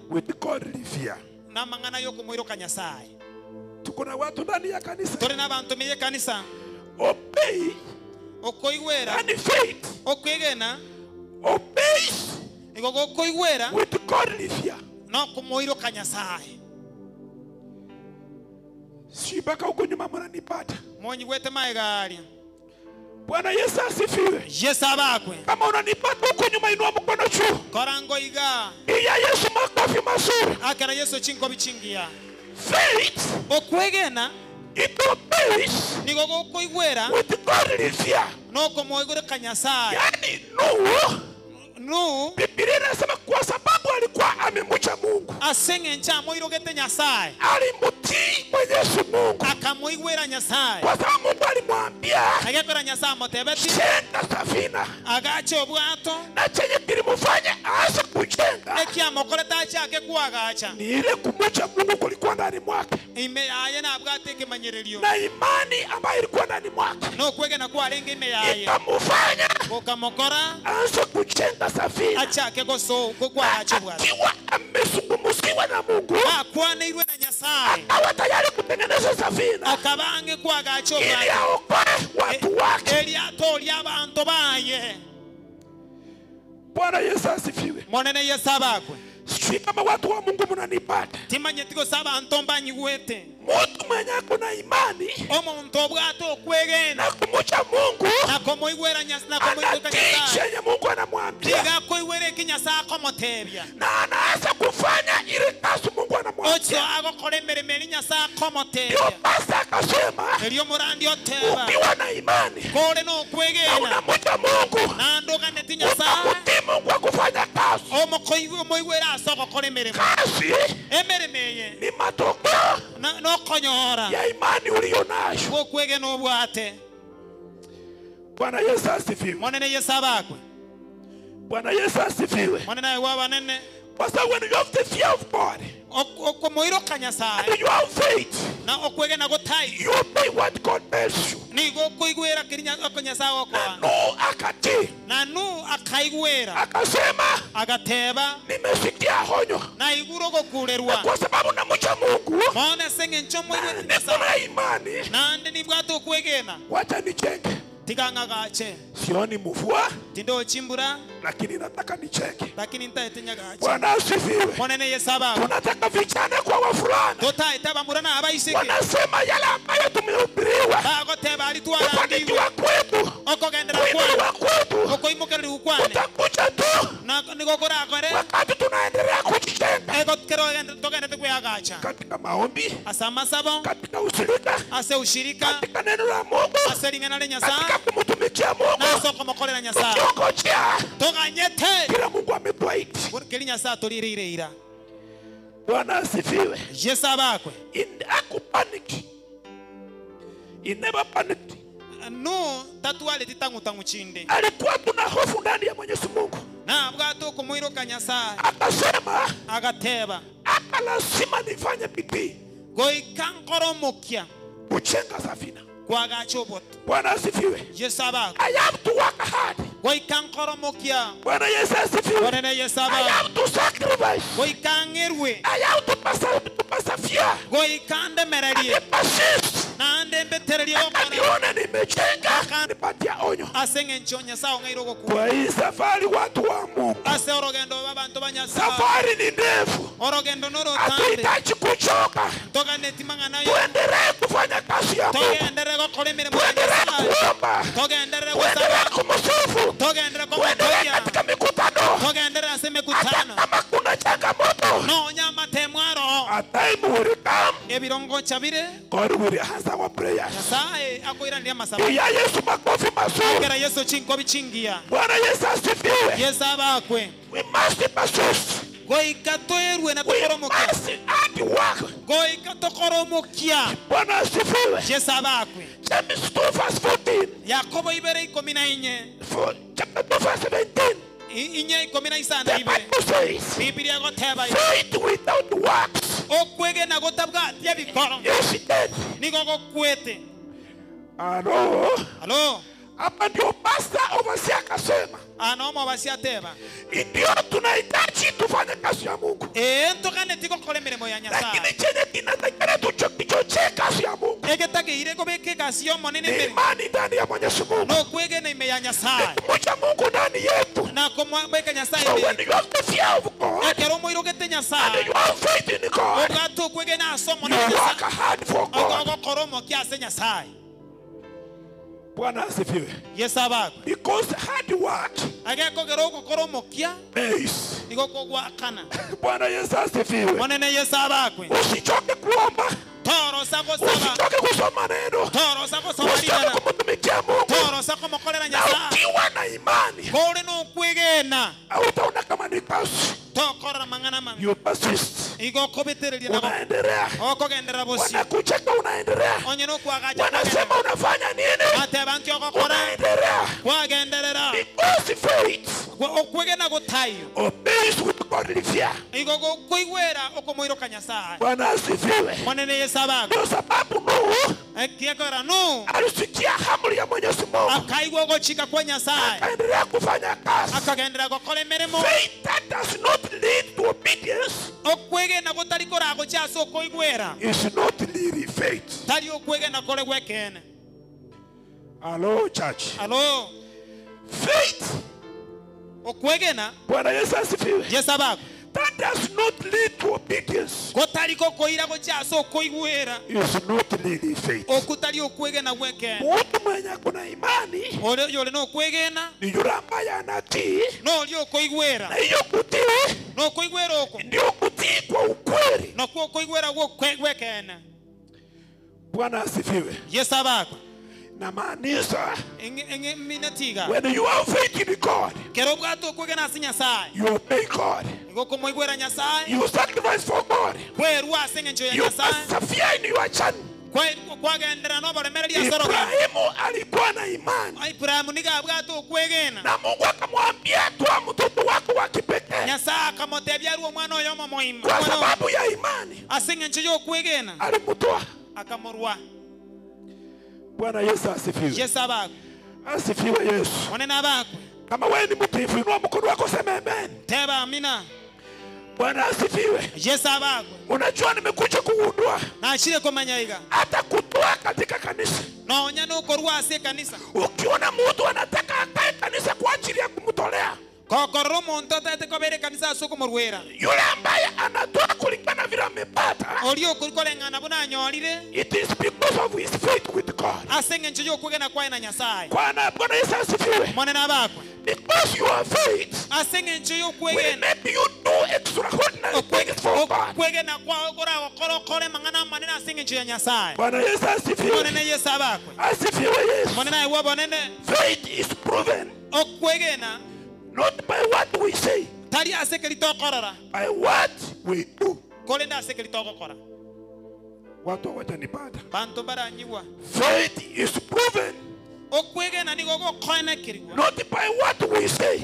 with godly fear. Tuko na watu ndani ya kanisa. Obey and faith obeys with godly fear. Si mpaka huko nyuma mnanipata. Bwana Yesu asifiwe. Yesu abakwe. Kama unanipata huko nyuma inua mkono juu. Korango iga. Iya Yesu makofi mazuri. Akara Yesu chingo bichingia. Faith okwegena it obeys nigo gokoigwera with godly fear. Noko moigure kanyasaye. Yani Nuhu Biblia inasema kwa sababu alikuwa amemcha Mungu. Asenge ncha moirogete Nyasaye. Alimtii Mwenyezi Mungu. Akamoigwera Nyasaye. Kwa sababu Mungu alimwambia agekora Nyasaye motebeti jenga safina. Agache obwato. Na chenye kilimfanya aanze kujenga. Ekiamokoreta achake kuagacha. Ni ile kumcha Mungu kulikuwa ndani mwake. Ime yaye na abwate kimanyererio. Na imani ambayo ilikuwa ndani mwake. No kwegena kwa renge ime yaye. Ikamfanya gokamokora aanze kujenga safina. Achake goso gokwagacha obwato. Akiwa amezungumziwa na Mungu. Akwanirwe na Nyasaye. Akawa tayari kutengeneza safina. Akabange kwagacha obwato. Ili aokoe watu wake. Eli atoria abantu baye. Bwana Yesu asifiwe. Monene Yesu abakwe. Sijui kama watu wa Mungu mnanipata. Timanyetiko saba antomba nyigwete. Mtu mwenye ako na imani omuntu obwato okwegena na kumucha Mungu na komoigwera Nyasaye na komoigoka Nyasaye chenye Mungu anamwambia gakoigwera eki Nyasaye akomotebia na anaanza kufanya ile kazi Mungu anamwambia ocho agokora emirimo eri Nyasaye akomotebia. Ndio pasta akasema erio murandi oteba ukiwa na imani kore no kwegena na unamucha Mungu na ndoganeti Nyasaye utamutii Mungu akufanya kazi omokoigwera ase ogokora emirimo kazi emirimo eye ni matokeo na nokonyora ya imani uliyo nayo gokwegena obwate. Bwana Yesu asifiwe. Monene Yesu abakwe. Bwana Yesu asifiwe. Monene wabanene. Kwa sababu when you have the fear of God, okomoiroka Nyasaye, and you have faith, na okwegena gotai, you obey what God tells you. Nigo koigwera kirinya Nyasaye okoa. Na Nuhu akatii. Na Nuhu akaigwera. Akasema, agateba, nimesikia honyo. Na iguro gokurerwa. Kwa sababu namcha Mungu. Mona senge nchomo igwe niko na imani. Na ande nibwato okwegena. Wacha nichenge. Tigangagache. Sioni mvua. Tindo chimbura. Lakini nataka nicheke. Lakini nitaetenyagache. Bwana asifiwe. Monene Yesu abakwe. Tunataka vijana kwa wavulana. Totaeta bamurana abaiseke. Wanasema yale ambayo tumehubiriwa. Bagoteba alitwarandiwe. Kufanikiwa kwetu. Okogendera Kuinuliwa kwetu. Okoimokerera ukwane. Utakuja tu. Na nigokorakore. Wakati tunaendelea kujijenga. Ego kero togende kuyagacha. Katika maombi. Asa masabo. Katika ushirika. Ase ushirika. Katika neno la Mungu. Ase lingana le Nyasaye. Katika kumtumikia kumtumikia Mungu, nasokomokorera Nyasaye, tukiongojea toganyete kila Mungu ametuahidi. Kiri Nyasaye aturireire. Bwana asifiwe. Yesu abakwe. Hakupanic. He never panicked. No tatuale titangu tangu chinde. Alikuwa tuna hofu ndani ya Mwenyezi Mungu. Na bwato kumwiruka Nyasaye. Akasema, agateba, hata lazima nifanye bidii. Goikankoromokia kujenga safina. Kwagachoboto. Bwana asifiwe. Yesu abakwe. I have to work hard. Goikankoromokia. Bwana Yesu asifiwe. Bwana Yesu abakwe. I have to sacrifice. Goikangirwe. I have to persevere. Goikandemererie. Persist. Nande mbetererie nione nimejenga, nipatia onyo. Asenge nchonya sawa ngairoko ku. Kwa hii safari watu wa Mungu. Ase orogendo babantu ba Nyasaye. Safari ni ndefu. Orogendo noro tambe. Hatuhitaji kuchoka. Toka netimanga nayo. Tuendelee kufanya kazi ya Mungu. Tuendelee gukora imirimo ya Tuendelee Nyasaye. kuomba. Tuendelee Tuendelee gusaba. kumsifu. Tuendelee Tuendelee kumutoya. katika mikutano. Tuendelee ase Hata mikutano. kama kuna changamoto. No nyama temwaro. A time will come. Ebirongo chabire. God will answer our prayers. Nyasaye akoirania masaba. Pigia Yesu makofi mazuri. Kera Yesu chinko bichingia. Bwana Yesu asifiwe. Yesu abakwe. We must persist. Goika toerwe na We tokoromokia. must hard work. Goika tokoromokia. Bwana asifiwe. Yesu abakwe. James 2 verse 14. Yakobo ibere 14. Chapter 2 verse 17. Inye 15 The ibere. Bible says, Biblia goteba. faith without works Okwege na gotabwatia bikoro. is dead. Nigo gokwete. Halo. Halo. Hapa ndio pastor overseer akasema, Anomo basiateba. ndio tunahitaji tufanye kazi ya Mungu. Ntokane tikokora emirimo ya Nyasaye. Lakini chenye kinatakikana tuchochee kazi ya Mungu Egetageire gobeke kasi yomonene ni mbere. imani ndani ya Mwenyezi Mungu, No kwegena ime ya Nyasaye. ni kumcha Mungu ndani yetu. Na komwabeka Nyasaye So when mbere. you have the fear of God Ekero moirogete and Nyasaye. you have faith in God, Obwato kwegena asomo you na work Nyasaye. hard for God. Ogokoromokia ase Nyasaye. Bwana asifiwe. Yesu abakwe. Because hard work Agekogera ogokoromokia pays. nigo kogwakana. Bwana Yesu asifiwe. Monene Yesu abakwe. Usichoke kuomba, Torosa gosaba. usichoke kusoma neno, Torosa gosoma usichoke rigana. kumtumikia Mungu. Torosa komokorera Na Nyasaye. ukiwa na imani Kore nokwegena. hautaona kama ni kazi. Tokorera mang'ana mabe. You persist, Igo kobetereria nabo. unaendelea. Okogenderera bosio. Wanakucheka, unaendelea. Onye nokwagacha. Wanasema unafanya nini, Ateba nkiogokora. unaendelea. Kwagenderera. Because faith Okwegena gotayo. obeys with godly fear. Igo gokoigwera okomoiroka Nyasaye. Bwana asifiwe. Monene Yesu abakwe. Ndio sababu Nuhu Ekiekora nu alisikia amri ya Mwenyezi Mungu akaigwa ogochika kwa Nyasaye. akaendelea kufanya kazi. Akagenderera gokora emirimo. Faith that does not lead to obedience Okwegena gotari koragocha ase okoigwera. is not really faith. Tari okwegena kore gwekene. Hello church. Alo. Faith, Okwegena Bwana Yesu asifiwe, Yesu abakwe. that does not lead to obedience Gotari gokoira gocha ase okoigwera. is not really faith. Okutari okwegena gwekene. Mtu mwenye kuna imani Ore yore nokwegena ni yule ambaye anatii, nori okoigwera. na hiyo kutii Nokoigwera oko. ndio kutii kwa ukweli. Nakwo okoigwera gwekene. Bwana asifiwe. Yesu abakwe. Na maanisha Minatiga. when you have faith in God, Kero obwato okwegena ase Nyasaye. you obey God, Igo komoigwera Nyasaye. you sacrifice for God, Kwerwa ase eng'encho ya you Nyasaye. persevere in your journey. Kwagenderera noboremereria ase orogendo. Ibrahimu alikuwa na imani Ibrahimu niga abwate okwegena. na Mungu akamwambia toa mtoto wako wa kipekee. Nyasaye akamotebia arue omwana oyo omomoima. Kwa sababu ya imani Ase eng'encho ya okwegena alimtoa. akamorwa. Bwana Yesu asifiwe. Yesu abakwe. Asifiwe Yesu. Monene abakwe. Kama wewe ni mtiifu, inua mkono wako sema amen. Teba amina. Bwana asifiwe. Yesu abakwe. Unajua nimekuja kugundua Nachire komanya iga. hata kutoa katika kanisa. Nonya nokorwa ase ekanisa. Ukiona mtu anataka akae kanisa kwa ajili ya kumtolea, Kokorora omonto otagete kobera ekanisa ase okomorwera. yule ambaye anatoa kulingana vile amepata, Oria okoreng'ana buna anyorire it is because of his faith with God. ase eng'encho ya okwegena kwaye na Nyasaye. Bwana Yesu asifiwe. Monene abakwe. Because your faith Ase eng'encho ya will okwegena make you do extraordinary things for God. okwegena kwao koragokora okore mang'ana amanene Asinge ya Nyasaye. Bwana Yesu asifiwe. Monene Yesu abakwe. Asifiwe Yesu. Monene ayiwa bonene. Faith is proven. Okwegena. Not by what we say. Tari asekeli tokorora. By what we do. Kolenda asekeli tokokora. Watu hawatanipata. Bantu baranyiwa. Faith is proven. Okwegena nigo gokoenekeriwa. Not by what we say.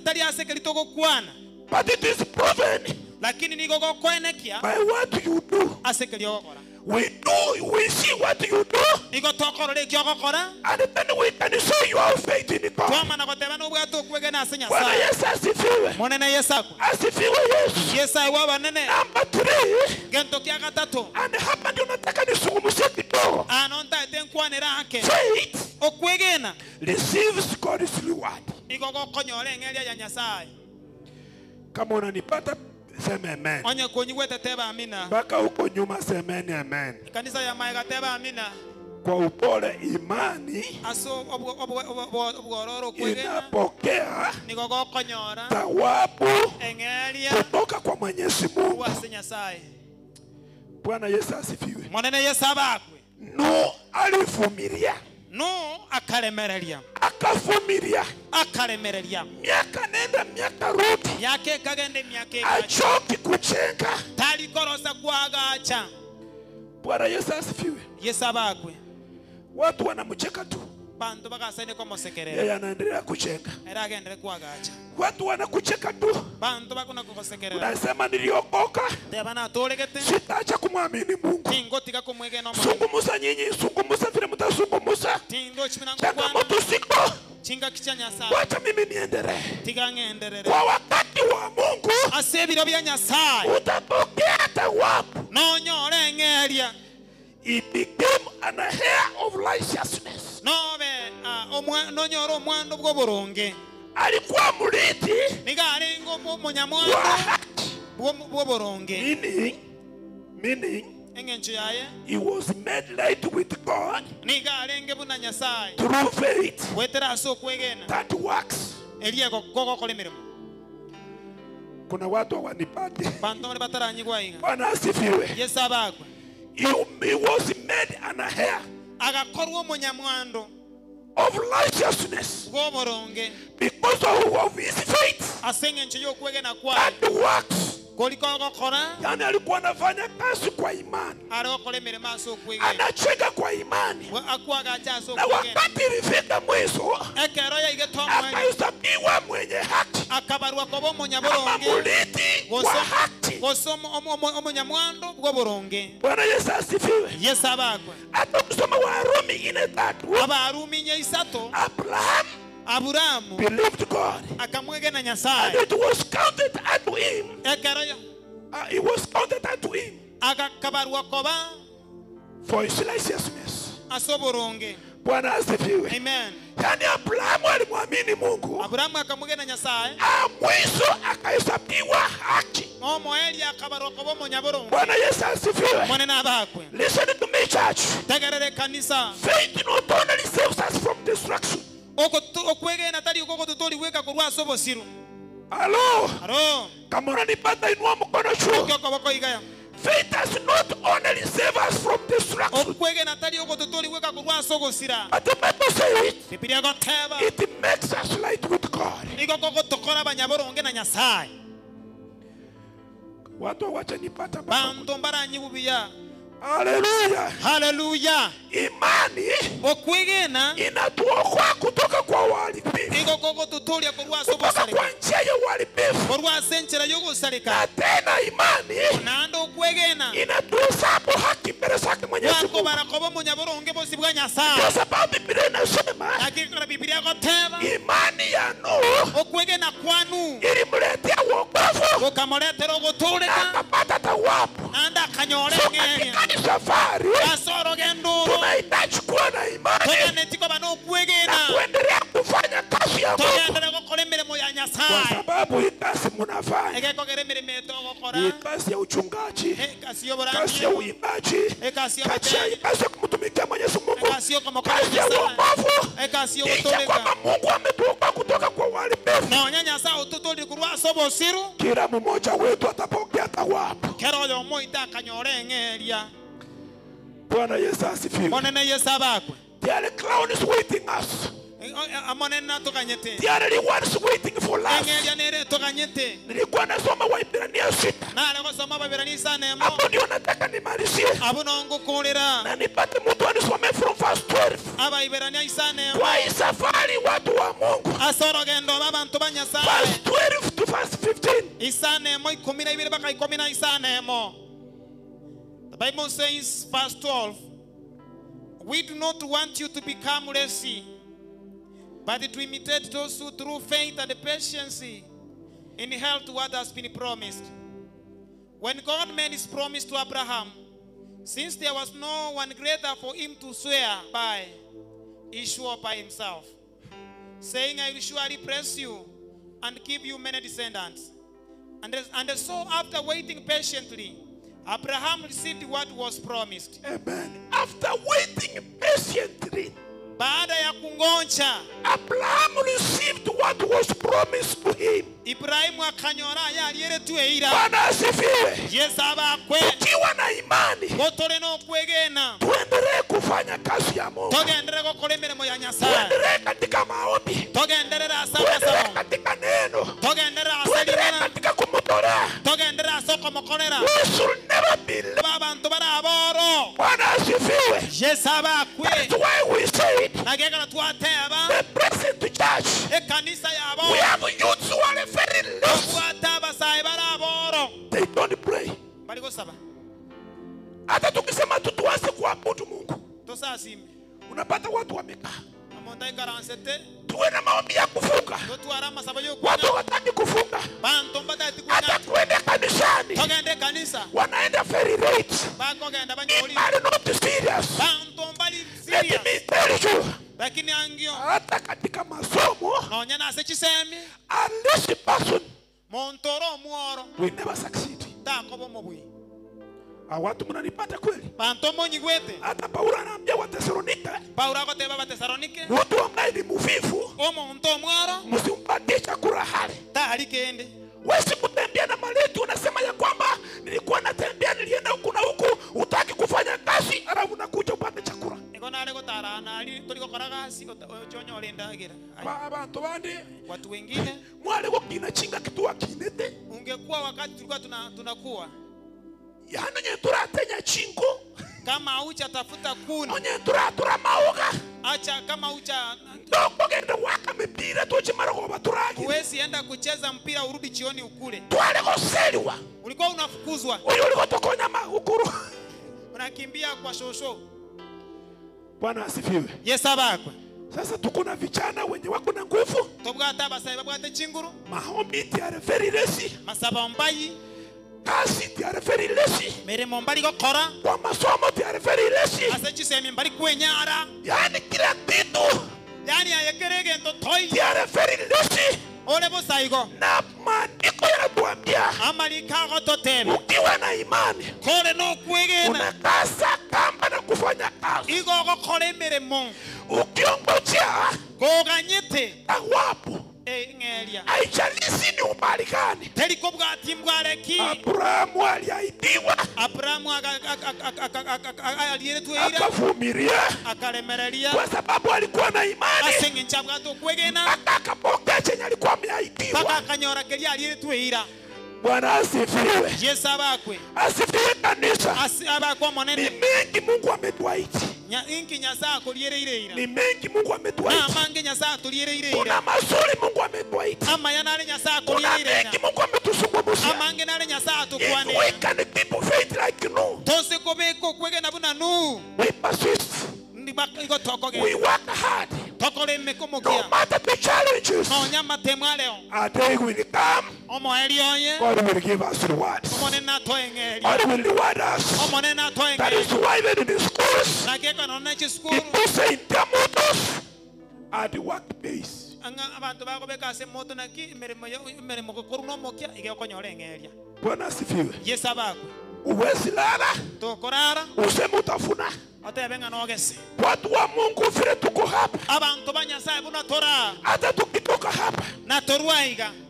Tari asekeli tokokwana. But it is proven. Lakini nigo gokoenekia. By what you do. Asekeli okora. We do, we see what you do. Nigo tokorora ekyogokora. And then we can see your faith in God. Twamana goteba n'obwate okwegena ase Bwana Nyasaye. Yesu asifiwe. Monene Yesu akwe. Asifiwe Yesu. Yesu ayiwa banene. Number 3. Gento kya gatatu. And hapa ndio nataka nisungumzie kidogo. Ano ntaete nkwanera ake. Faith Okwegena. receives God's reward. Nigo gokonyora eng'eria ya Nyasaye. Kama unanipata sema amen. Onye kunyigwete teba amina. Mpaka huko nyuma semeni amen. Kanisa ya maega teba amina. Kwa upole imani Aso obwororo okwegena. inapokea Nigo gokonyora thawabu eng'eria kutoka kwa Mwenyezi Mungu. ase Nyasaye. Bwana Yesu asifiwe. Monene Yesu abakwe. Nuhu alivumilia. Nuhu akaremereria. Akavumilia. Akaremereria. Miaka nenda miaka rudi. Yake kagende miaka ekacha. Achoki kuchenga. Tali korosa kuagacha. Bwana Yesu asifiwe. Yesu abakwe. Watu wanamcheka tu. Bantu bakasaine komosekerera. Yeye anaendelea kuchenga. Era agendere kuagacha. Watu wanakucheka tu. Bantu bakuna kukosekerera. Unasema niliokoka. Teba natoregete. Sitaacha kumwamini Mungu. Tingo tiga kumwegena omo. Zungumza nyinyi, zungumza vile mtazungumza. Tingo chimina ngukwana. Changamoto siko. Chinga kicha Nyasaye. Wacha mimi niendelee. Tiga ng'enderere. Kwa wakati wa Mungu ase ebiro bya Nyasaye utapokea thawabu. Nonyore eng'eria. He became an heir of righteousness. Nobe nonyore omwando bw'oboronge. Alikuwa mrithi. Niga aringo omunyamwando wa haki. Bw'oboronge. Meaning eng'encho yaye he was made right with God. Niga arenge buna Nyasaye. Through faith. Wetera ase okwegena. That works. Eria gogokora emirimo. Kuna watu hawanipati. Bantu bari bataranyigwa inga. Bwana asifiwe. Yesu abakwe. He was made an heir. Agakorwa omunyamwando of righteousness. Bw'oboronge. Because of his faith. Ase eng'encho y'okwegena kwaye. That works. Koliko gokora. Yani alikuwa anafanya kazi kwa imani. Arokora emirimo ase okwegena. Anacheka kwa imani. Akwagacha ase Na okwegena. wakati ilifika mwisho ekero yaigetwa mwenye akahesabiwa mwenye haki. Akabarwa koba omunyaboronge. Ama mrithi wa haki. Gose omunyamwando bw'oboronge. Bwana Yesu asifiwe. Yesu abakwe. Hata kusoma Warumi 4:3. Abarumi 4:3. Abraham Aburamu believed God. Akamwegena Nyasaye. And it was counted unto him. Ekero it was counted unto him. Akakabarwa koba for his righteousness. Ase oboronge. Bwana asifiwe. Amen. Yani Abrahamu alimwamini Mungu. Abrahamu akamwegena Nyasaye. Mwisho akahesabiwa haki. Omoeli akabarwa koba omunyaboronge. Bwana Yesu asifiwe. Monene abakwe. Listen to me, church. Tegerere kanisa. Faith not only saves us from destruction. Okwegena tari ogogototoriweka korwa ase obosiru. Halo. Halo. Kama unanipata inua mkono juu. Okoboko igaya. Faith does not only save us from destruction. Okwegena tari ogototoriweka korwa ase ogosira. But the Bible says Biblia goteba. It makes us light with God. Nigo gogotokora abanyaboronge na Nyasaye. Watu hawachanipata. Bantu mbaranyibubiya. Haleluya. Haleluya. Imani okwegena inatuokoa kutoka kwa uharibifu. Nigo gogotutoria korwa ase Kutoka obosareka. kwa njia ya uharibifu. Korwa ase enchera y'ogosareka. Na tena imani naende okwegena inatuhesabu haki mbele zake Mwenyezi Mungu. Wakobara koba omunyaboronge bosi bwa Nyasaye. Kwa sababu Biblia inasema Lakini kora Biblia goteba imani ya Nuhu okwegena kwa Nuhu ilimletea wokovu. Gokamuretera ogotoreka. Na akapata thawabu. Naende akanyora So eng'eria. katika safari Ase orogendo tunahitaji kuwa na imani toganeti koba n'okwegena na kuendelea kufanya kazi ya Mungu. Togendere gokora emirimo ya Nyasaye. Kwa sababu hii kazi mnafanya egekogera emirimo etogokora. Hii kazi ya uchungaji, kazi y'oburangi, kazi ya uimbaji, kazi ya kazi ya kumtumikia Mwenyezi Mungu, kazi y'okomokora kazi ya Nyasaye, wokovu, kazi Kisha y'ogotoreka. kwamba Mungu ametuokoa kutoka kwa uharibifu. Nonya Nyasaye otuturi korwa ase obosiru. Kila mmoja wetu atapokea thawabu. Kero oyo omoito akanyora eng'eria. Bwana Yesu asifiwe. Monene Yesu abakwe. There are crowns waiting us. There are rewards waiting for us. Nilikuwa nasoma Waebrania 6. Hapo ndio nataka nimalizie. Na nipate mtu anisomee from verse 12. Kwa hii safari watu wa Mungu. Verse 12 to verse 15. The Bible says, verse 12, we do not want you to become lazy, but to imitate those who through faith and patience inherit what has been promised. When God made his promise to Abraham, since there was no one greater for him to swear by, he swore by himself, saying, I will surely bless you and give you many descendants. And so after waiting patiently, Abraham received what was promised. Amen. After waiting patiently, baada ya kungonja, Abraham received what was promised to him. Ibrahimu akanyora yaliyeletwa. Bwana asifiwe. Yesu abakwe. Tukiwa na imani, gotore no kwegena, tuendelee kufanya kazi ya Mungu. Togenderere gukora imirimo ya Nyasaye. Tuendelee katika maombi. Togenderere asa Tuendelee katika neno. Togenderere asa Tuendelee katika kumutolea. Togenderere asa kumukorera. We should never be abantu baraboro. Bwana asifiwe. Yesu abakwe. That's why we say nagegana twateba the present church. Ekanisa yabo. We have youths who are very loose. They don't pray. Hata tukisema tuanze kuabudu Mungu, unapata watu wamekaa. Tuwe na maombi ya kufunga. Watu wataki kufunga. Hata kuenda kanisani wanaenda very late. They are not serious. Let me tell you, hata katika masomo, unless the person will never succeed. Watu mnanipata kweli? Hata Paulo anaambia Wathesalonike, mtu ambaye ni mvivu msimpatie chakula hali. Wewe kutembea na maleti unasema ya kwamba nilikuwa natembea nilienda huku na huku, utaki kufanya kazi alafu unakuja upate chakula. Watu wengine mwale kina chinga kitu akinete. Ungekuwa wakati tulikuwa tunakuwa yani nyeturatenya chingo kama haucha tafuta kuni onyetura maoga acha kama haucha ndokogenda waka mipira tochimara kwa baturagi. Huwezi enda kucheza mpira urudi jioni ukule. Twale koseliwa. Ulikuwa unafukuzwa. Wewe ulikuwa tokonya mahukuru. Unakimbia kwa shosho. Bwana asifiwe. Yesu abakwe. Sasa tuko na vijana wenye wako na nguvu. Tobwata abasayi babwate chinguru. Maombi they very lazy. Masaba mbayi. Kazi they are very lazy. Mirimo mbali gokora. Kwa masomo they are very lazy. Ase chisemi mbali kwenyara. Yani kila kitu. Yani ayekerege ndo toi. They are very lazy. Ole bosaigo. Na maandiko yanatuambia amalika gototebe. Ukiwa na imani kore no kwegena, unakasa kamba na kufanya kazi. Igo gokora imirimo. Ukiongojea goganyete thawabu. Haijalishi ni umbali gani. Abrahamu aliahidiwa. Abrahamu akavumilia kwa sababu alikuwa na imani. Akapokea chenye alikuwa ameahidiwa. Bwana asifiwe. Yesu abakwe. Asifiwe kanisa. Ni mengi Mungu ametuahidi. Ni mengi Mungu ametuahidi. Kuna mazuri Mungu ametuahidi. Kuna mengi Mungu ametuzungumzia. If we can keep faith like Noah, we persist. We work hard. No matter the challenges, a day will come. God will give us rewards. God will reward us. That is why even in the schools, people say in their mottos at the workplace. Bwana asifiwe. Uwezi lala useme utafuna. Watu wa Mungu vile tuko hapa, hata tukitoka hapa,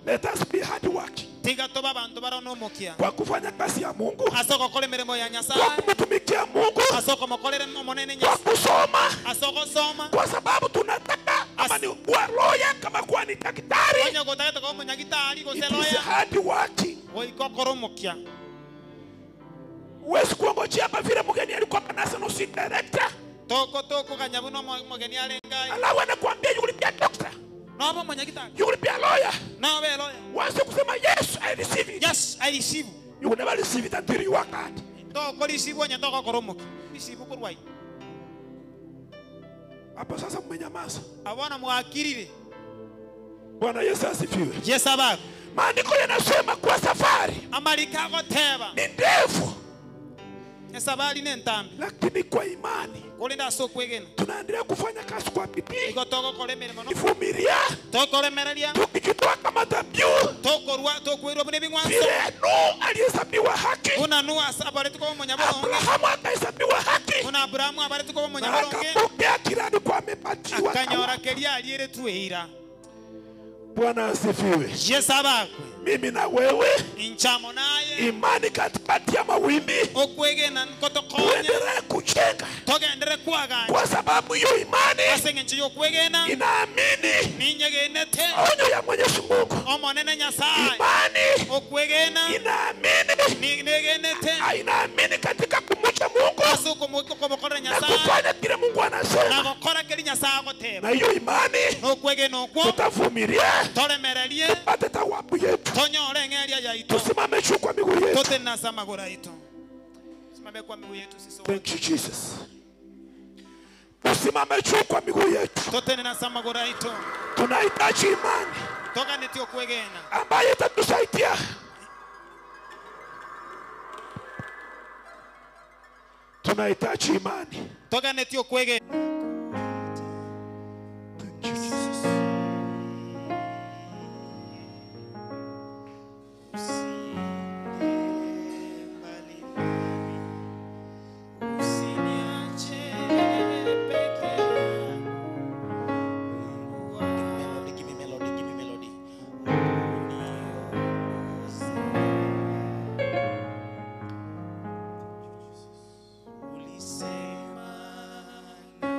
let us be hard working. Tiga toba bantu baranomokia. Kwa kufanya kazi ya Mungu. Asoko kole mirimo ya Nyasaye. Kwa kumtumikia Mungu. Asoko mokolere omonene Kwa Nyasaye. kusoma. Asoko soma. Kwa sababu tunataka kama ni kuwa lawyer, kama kuwa ni daktari. Onye gotagete kuba omunyagitari gose It is lawyer. hard working. Goika okoromokia. Huwezi kuongojea hapa vile mgeni alikuwa hapa national seat director. Toko toko kanyabuno mgeni alengai. Alafu anakuambia you will be a doctor. No munyagitari. You will be a lawyer. No be lawyer. Uanze kusema yes I receive it. Yes I receive. You will never receive it until you work hard. Toko receive onye toko koromoki. Receive kurwai. Hapo sasa mmenyamaza. Abona mwakirire. Bwana Yesu asifiwe. Yes abako. Maandiko yanasema kwa safari amalika goteba ni ndefu. Esabali ne ntambi. Lakini kwa imani kulinda sokwegena tunaendelea kufanya kazi kwa bidii. Iko toko kolemere mono. Ivumilia. Tokolemereria. Tukijitoa kama dhabihu. Tokorwa tokwirwa bune bingwanso. Vile Nuhu alihesabiwa haki. Una Nuhu abare tuko munyabonge. Abrahamu akahesabiwa haki. Una Abrahamu abare tuko munyabonge. Akapokea kila alikuwa amepatiwa. Akanyora keria aliere tuira. Bwana asifiwe. Yesu abakwe. Mimi na wewe inchamo naye imani katikati ya mawimbi okwegena nkotokonya tuendelee kujenga togendere kuaganya kwa sababu hiyo imani asengencho yokwegena inaamini ninyegenete onyo ya Mwenyezi Mungu omonene Nyasaye imani okwegena inaamini ninyegenete inaamini katika kumcha Mungu asukomokorera na Nyasaye kufanya kile Mungu anasema na gokora kile Nyasaye agoteba na hiyo imani okwegena okwo tutavumilia toremererie tupate thawabu yetu tonyore ng'eria yaito tusimame juu kwa miguu yetu totenasa magora ito simame kwa miguu yetu sisi wote. Thank you Jesus. Tusimame juu kwa miguu yetu. Totenasa magora ito. Tunahitaji imani toganetio kwegena ambayo itatusaidia. Tunahitaji imani toganetio kwegena. Thank you Jesus. Ulisema na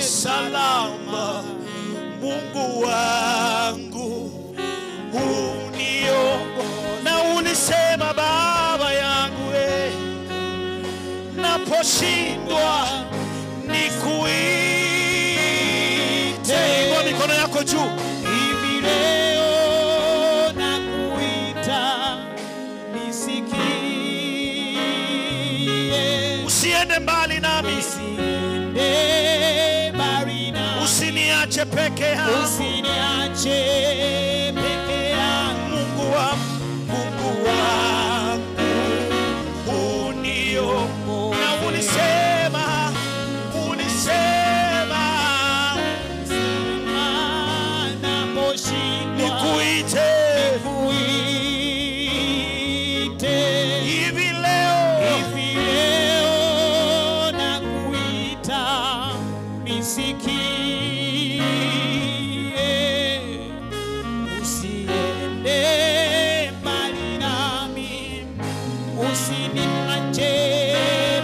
Salama, Mungu wangu uniongoze. Na ulisema Baba yangu, naposhindwa nikuite. Inua mikono yako juu. Hivi leo nakuita, nisikie. Usiende mbali nami, usiende mbali nami, usiniache peke yangu, usiniache peke yangu. Mungu wangu, Mungu wangu uniongoze. Na ulisema, ulisema naposhindwa nikuite, nikuite. Hivi leo, hivi leo nakuita, nisikie. Usiende mbali nami, usiniache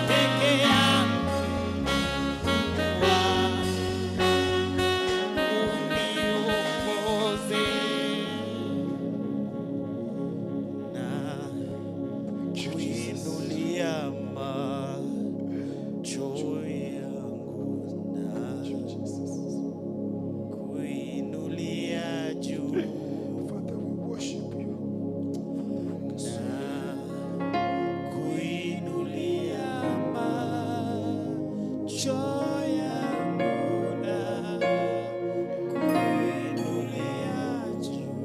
peke yangu. Uniongoze. Na kuinulia macho yangu, na kuinulia juu. Father, we worship you. Na kuinulia macho yangu, na kuinulia juu.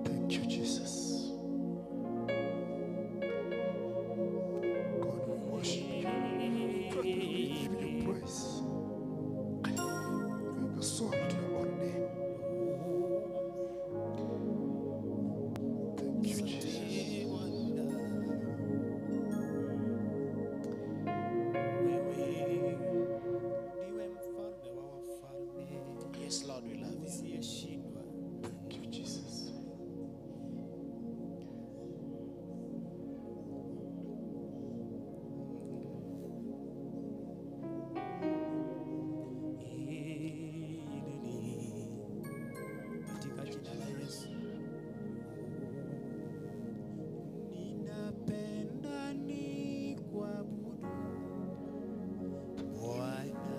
Thank you, Jesus. God, we worship you. Father, we give you praise. We exalt your own name. Thank you, Jesus. Ndiwe mfalme wa wafalme. Yes, Lord, we love you. Usiyeshindwa. Thank you, Jesus. Katika jina la Yesu. Ninapenda nikuabudu Bwana,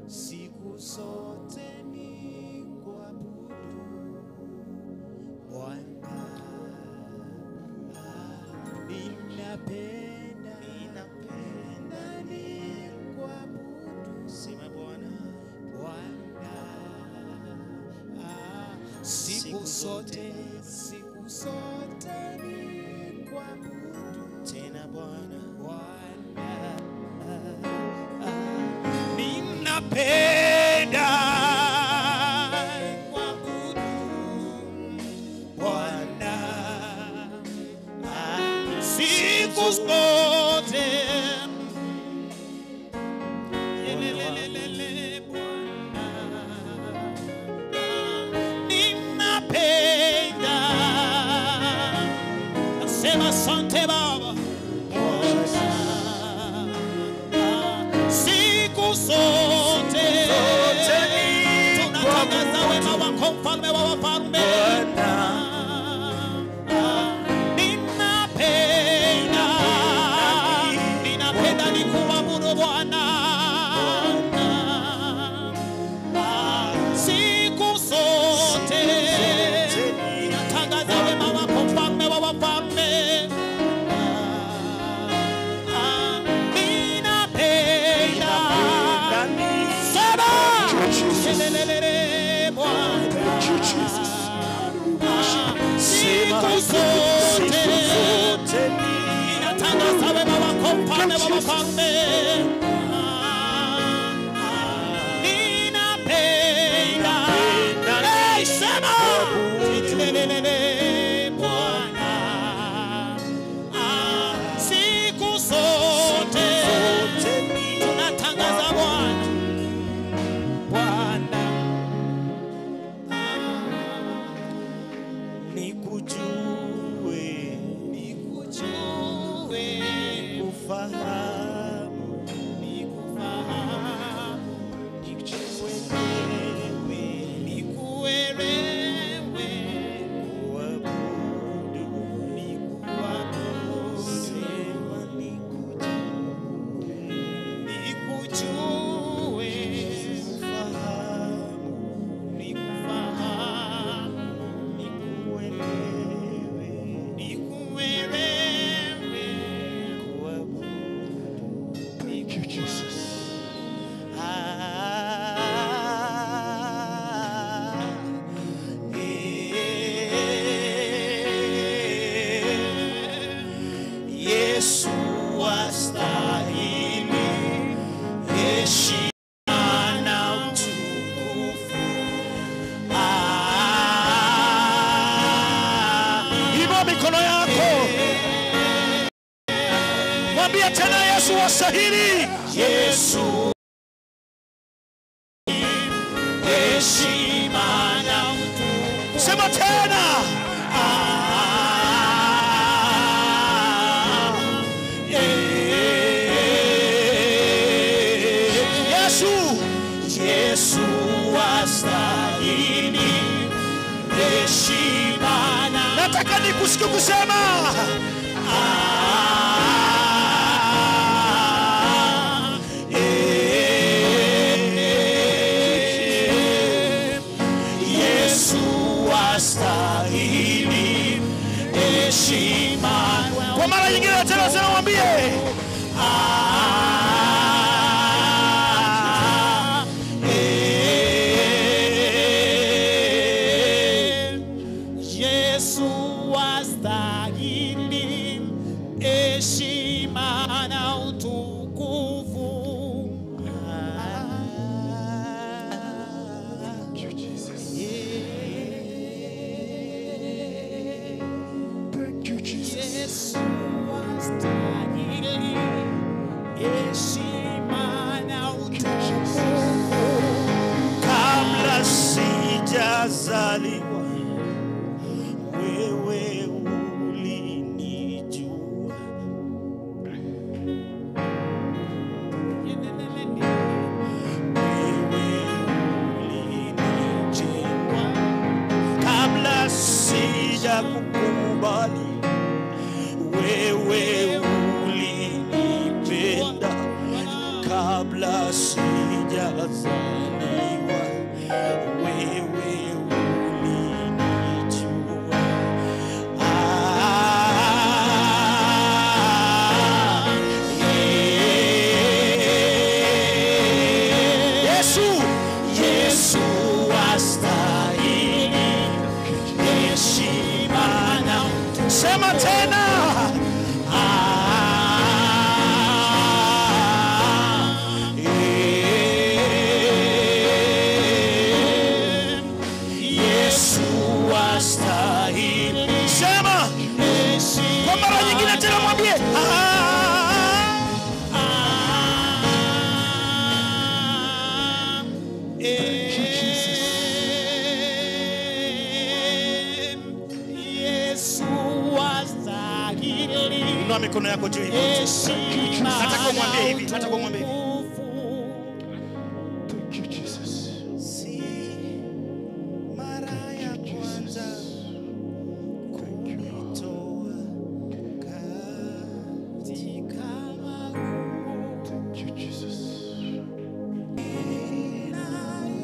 siku zote nikuabudu Bwana. Ninapenda, ninapenda nikuabudu, Sema Bwana, Bwana, siku zote, siku zote nikuabudu tena Bwana, Bwana. Ninapenda kuabudu Bwana, siku zote. Yelelelelele, Bwana. Ninapenda. Nasema asante Baba. Siku zote tunatangaza wema wako, mfalme wa wafalme. Ninapenda, ninapenda nikuabudu Bwana siku zote. Ninatangaza wema wako, mfalme wa wafalme. Ninapenda. Sema. Lelelelele, Bwana. Thank you, Jesus. Siku zote ninatangaza wema wako, mfalme wa wafalme. Ninapenda. Hey, sema. Lelelelele, Bwana. Siku zote tunatangaza Bwana, Bwana. Nikujue mikono yako. Mwambie tena Yesu wastahili. Yesu heshima na utukufu. Sema tena. Yesu, Yesu wastahili heshima na. Nataka nikusikie kusema Yesu wastahili heshima. Kwa mara nyingine tena sema, mwambie Yesu wastahili heshima na utukufu. Thank you, Jesus. Thank you, Jesus. Yesu wastahili heshima na utukufu. Kabla sijazaliwa wewe ulinijua. Wewe ulinijua. Kabla sijakukubali wewe ulinipenda. Kabla sijazaliwa wewe ulinijua. Yesu, Yesu wastahili heshima na utukufu. Sema tena. Yesu wastahili. Sema kwa mara nyingine tena, mwambie Yesu wastahili. Inua mikono yako juu hivi. Nataka umwambie hivi, nataka umwambie hivi. Thank you, Jesus. Si mara ya kwanza kunitoa katika magumu. Thank you, Jesus. Na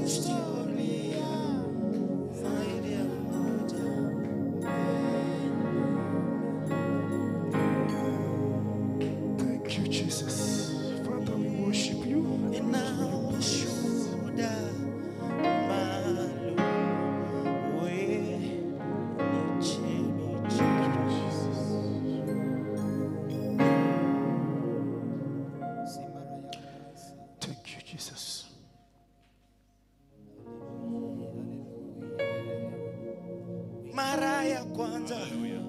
historia zaidi ya moja. Thank you, Jesus. Father, we worship you. Na ushuhuda maalum, wewe ni chemichemi. Thank you, Jesus. Mara ya kwanza Hallelujah.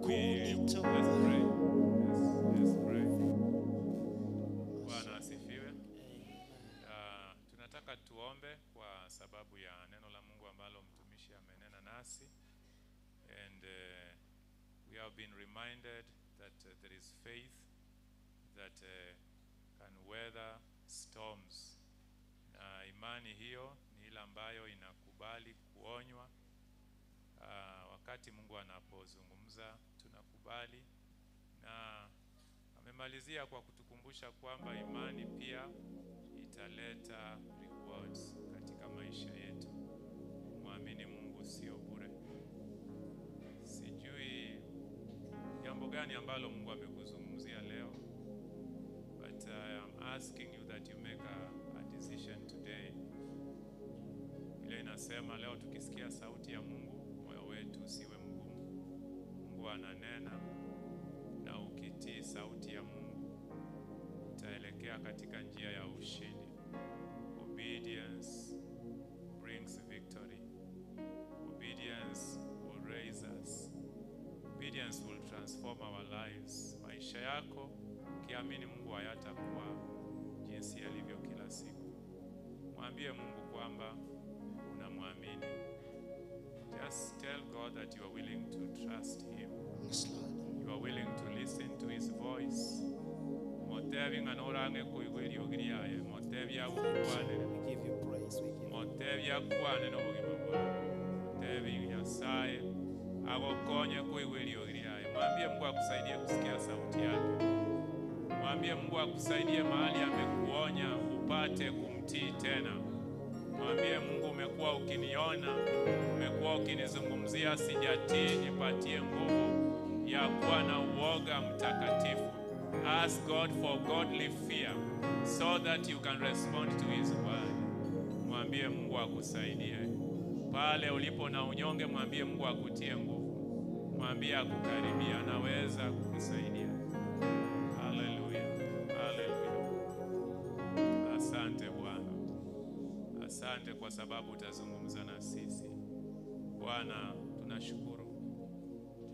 kunitoa. Let's pray. Yes, let's pray. Bwana asifiwe. Tunataka tuombe kwa sababu ya neno la Mungu ambalo mtumishi amenena nasi. And we have been reminded that there is faith that can weather storms. Na imani hiyo ni ile ambayo inakubali kuonywa. Wakati Mungu anapozungumza tunakubali, na amemalizia kwa kutukumbusha kwamba imani pia italeta rewards katika maisha yetu. Muamini Mungu sio bure. Sijui jambo gani ambalo Mungu amekuzungumzia leo, but I am asking you that you make a decision today. Ile inasema leo tukisikia sauti ya Mungu, moyo wetu usiwe mgumu. Mungu ananena, na ukitii sauti ya Mungu utaelekea katika njia ya ushindi. Obedience brings victory. Obedience will raise us. transform our lives. Maisha yako ukiamini Mungu hayatakuwa jinsi yalivyo kila siku. Mwambie Mungu kwamba unamwamini. Just tell God that you are willing to trust him. Yes, Lord. You are willing to listen to his voice. Motevi nganorange kuigwerio giriaye, motevi agukwane. We give you praise. We give you motevi akwane no bugima bwako. Motevi Nyasaye agokonye kuigwerio giriaye. Mwambie Mungu akusaidie kusikia sauti yake. Mwambie Mungu akusaidie mahali amekuonya upate kumtii tena. Mwambie Mungu, umekuwa ukiniona, umekuwa ukinizungumzia, sijatii, nipatie nguvu ya kuwa na uoga mtakatifu. Ask God for godly fear so that you can respond to his word. Mwambie Mungu akusaidie. Pale ulipo na unyonge, mwambie Mungu akutie nguvu. Mwambie akukaribia, anaweza kukusaidia. Hallelujah. Hallelujah. Asante Bwana. Asante kwa sababu utazungumza na sisi. Bwana, tunashukuru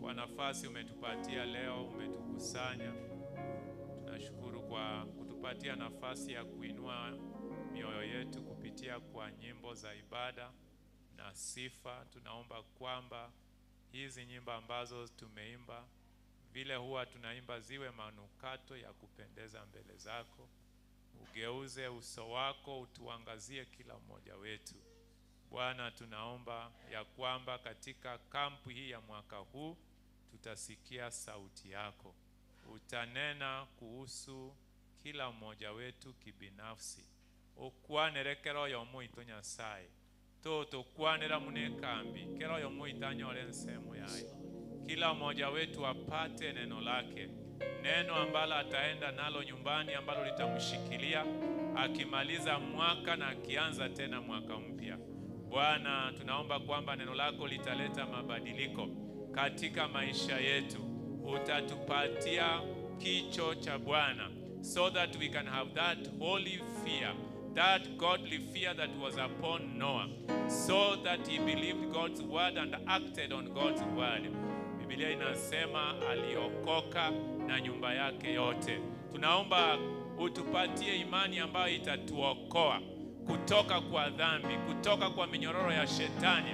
kwa nafasi umetupatia leo, umetukusanya. Tunashukuru kwa kutupatia nafasi ya kuinua mioyo yetu kupitia kwa nyimbo za ibada na sifa. Tunaomba kwamba hizi nyimbo ambazo tumeimba, vile huwa tunaimba, ziwe manukato ya kupendeza mbele zako. Ugeuze uso wako, utuangazie kila mmoja wetu. Bwana, tunaomba ya kwamba katika kampu hii ya mwaka huu tutasikia sauti yako. Utanena kuhusu kila mmoja wetu kibinafsi. Okwanere kero yomoito Nyasaye. Toto kwanera mune kambi. Kero yomoito anyore nsemo yaye. Kila mmoja wetu apate neno lake. Neno ambalo ataenda nalo nyumbani, ambalo litamshikilia akimaliza mwaka na akianza tena mwaka mpya. Bwana, tunaomba kwamba neno lako litaleta mabadiliko katika maisha yetu. Utatupatia kicho cha Bwana so that we can have that holy fear, that godly fear that was upon Noah, so that he believed God's word and acted on God's word. Biblia inasema aliokoka na nyumba yake yote. Tunaomba utupatie imani ambayo itatuokoa kutoka kwa dhambi, kutoka kwa minyororo ya shetani,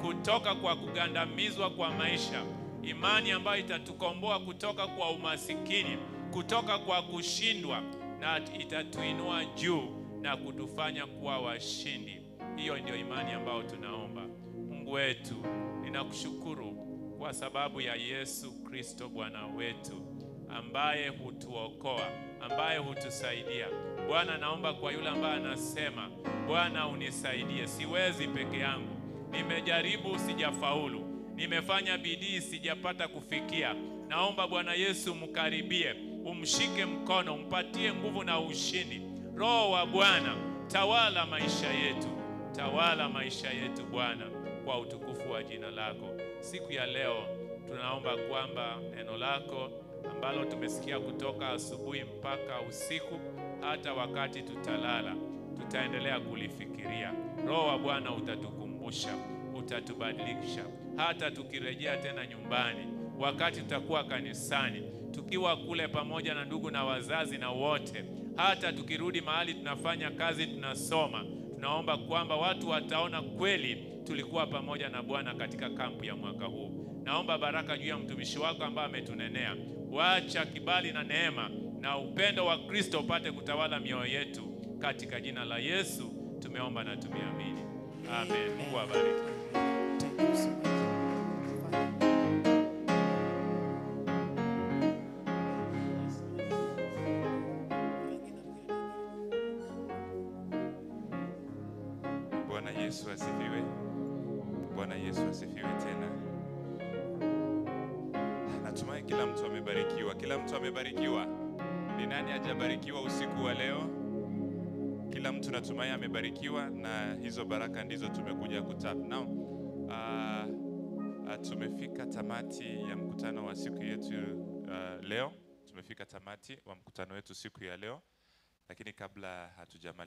kutoka kwa kugandamizwa kwa maisha. Imani ambayo itatukomboa kutoka kwa umasikini, kutoka kwa kushindwa, na itatuinua juu na kutufanya kuwa washindi. Hiyo ndio imani ambayo tunaomba. Mungu wetu, ninakushukuru kwa sababu ya Yesu Kristo Bwana wetu, ambaye hutuokoa, ambaye hutusaidia. Bwana, naomba kwa yule ambaye anasema, Bwana unisaidie, siwezi peke yangu, nimejaribu sijafaulu, nimefanya bidii sijapata kufikia. Naomba Bwana Yesu mkaribie, umshike mkono, umpatie nguvu na ushindi. Roho wa Bwana, tawala maisha yetu, tawala maisha yetu Bwana, kwa utukufu wa jina lako. Siku ya leo tunaomba kwamba neno lako ambalo tumesikia kutoka asubuhi mpaka usiku, hata wakati tutalala, tutaendelea kulifikiria. Roho wa Bwana utatukumbusha, utatubadilisha. Hata tukirejea tena nyumbani, wakati tutakuwa kanisani, tukiwa kule pamoja na ndugu na wazazi na wote, hata tukirudi mahali tunafanya kazi, tunasoma, tunaomba kwamba watu wataona kweli tulikuwa pamoja na Bwana katika kampu ya mwaka huu. Naomba baraka juu ya mtumishi wako ambaye ametunenea. Wacha kibali na neema na upendo wa Kristo upate kutawala mioyo yetu. Katika jina la Yesu tumeomba na tumeamini. Amen. Mungu awabariki. Bwana Yesu asifiwe. Bwana Yesu asifiwe tena. Natumai kila mtu amebarikiwa. Kila mtu amebarikiwa. Ni nani hajabarikiwa usiku wa leo? Kila mtu natumai amebarikiwa, na hizo baraka ndizo tumekuja kutap. Now, tumefika tamati ya mkutano wa siku yetu leo. Tumefika tamati wa mkutano wetu siku ya leo. Lakini kabla hatujamaliza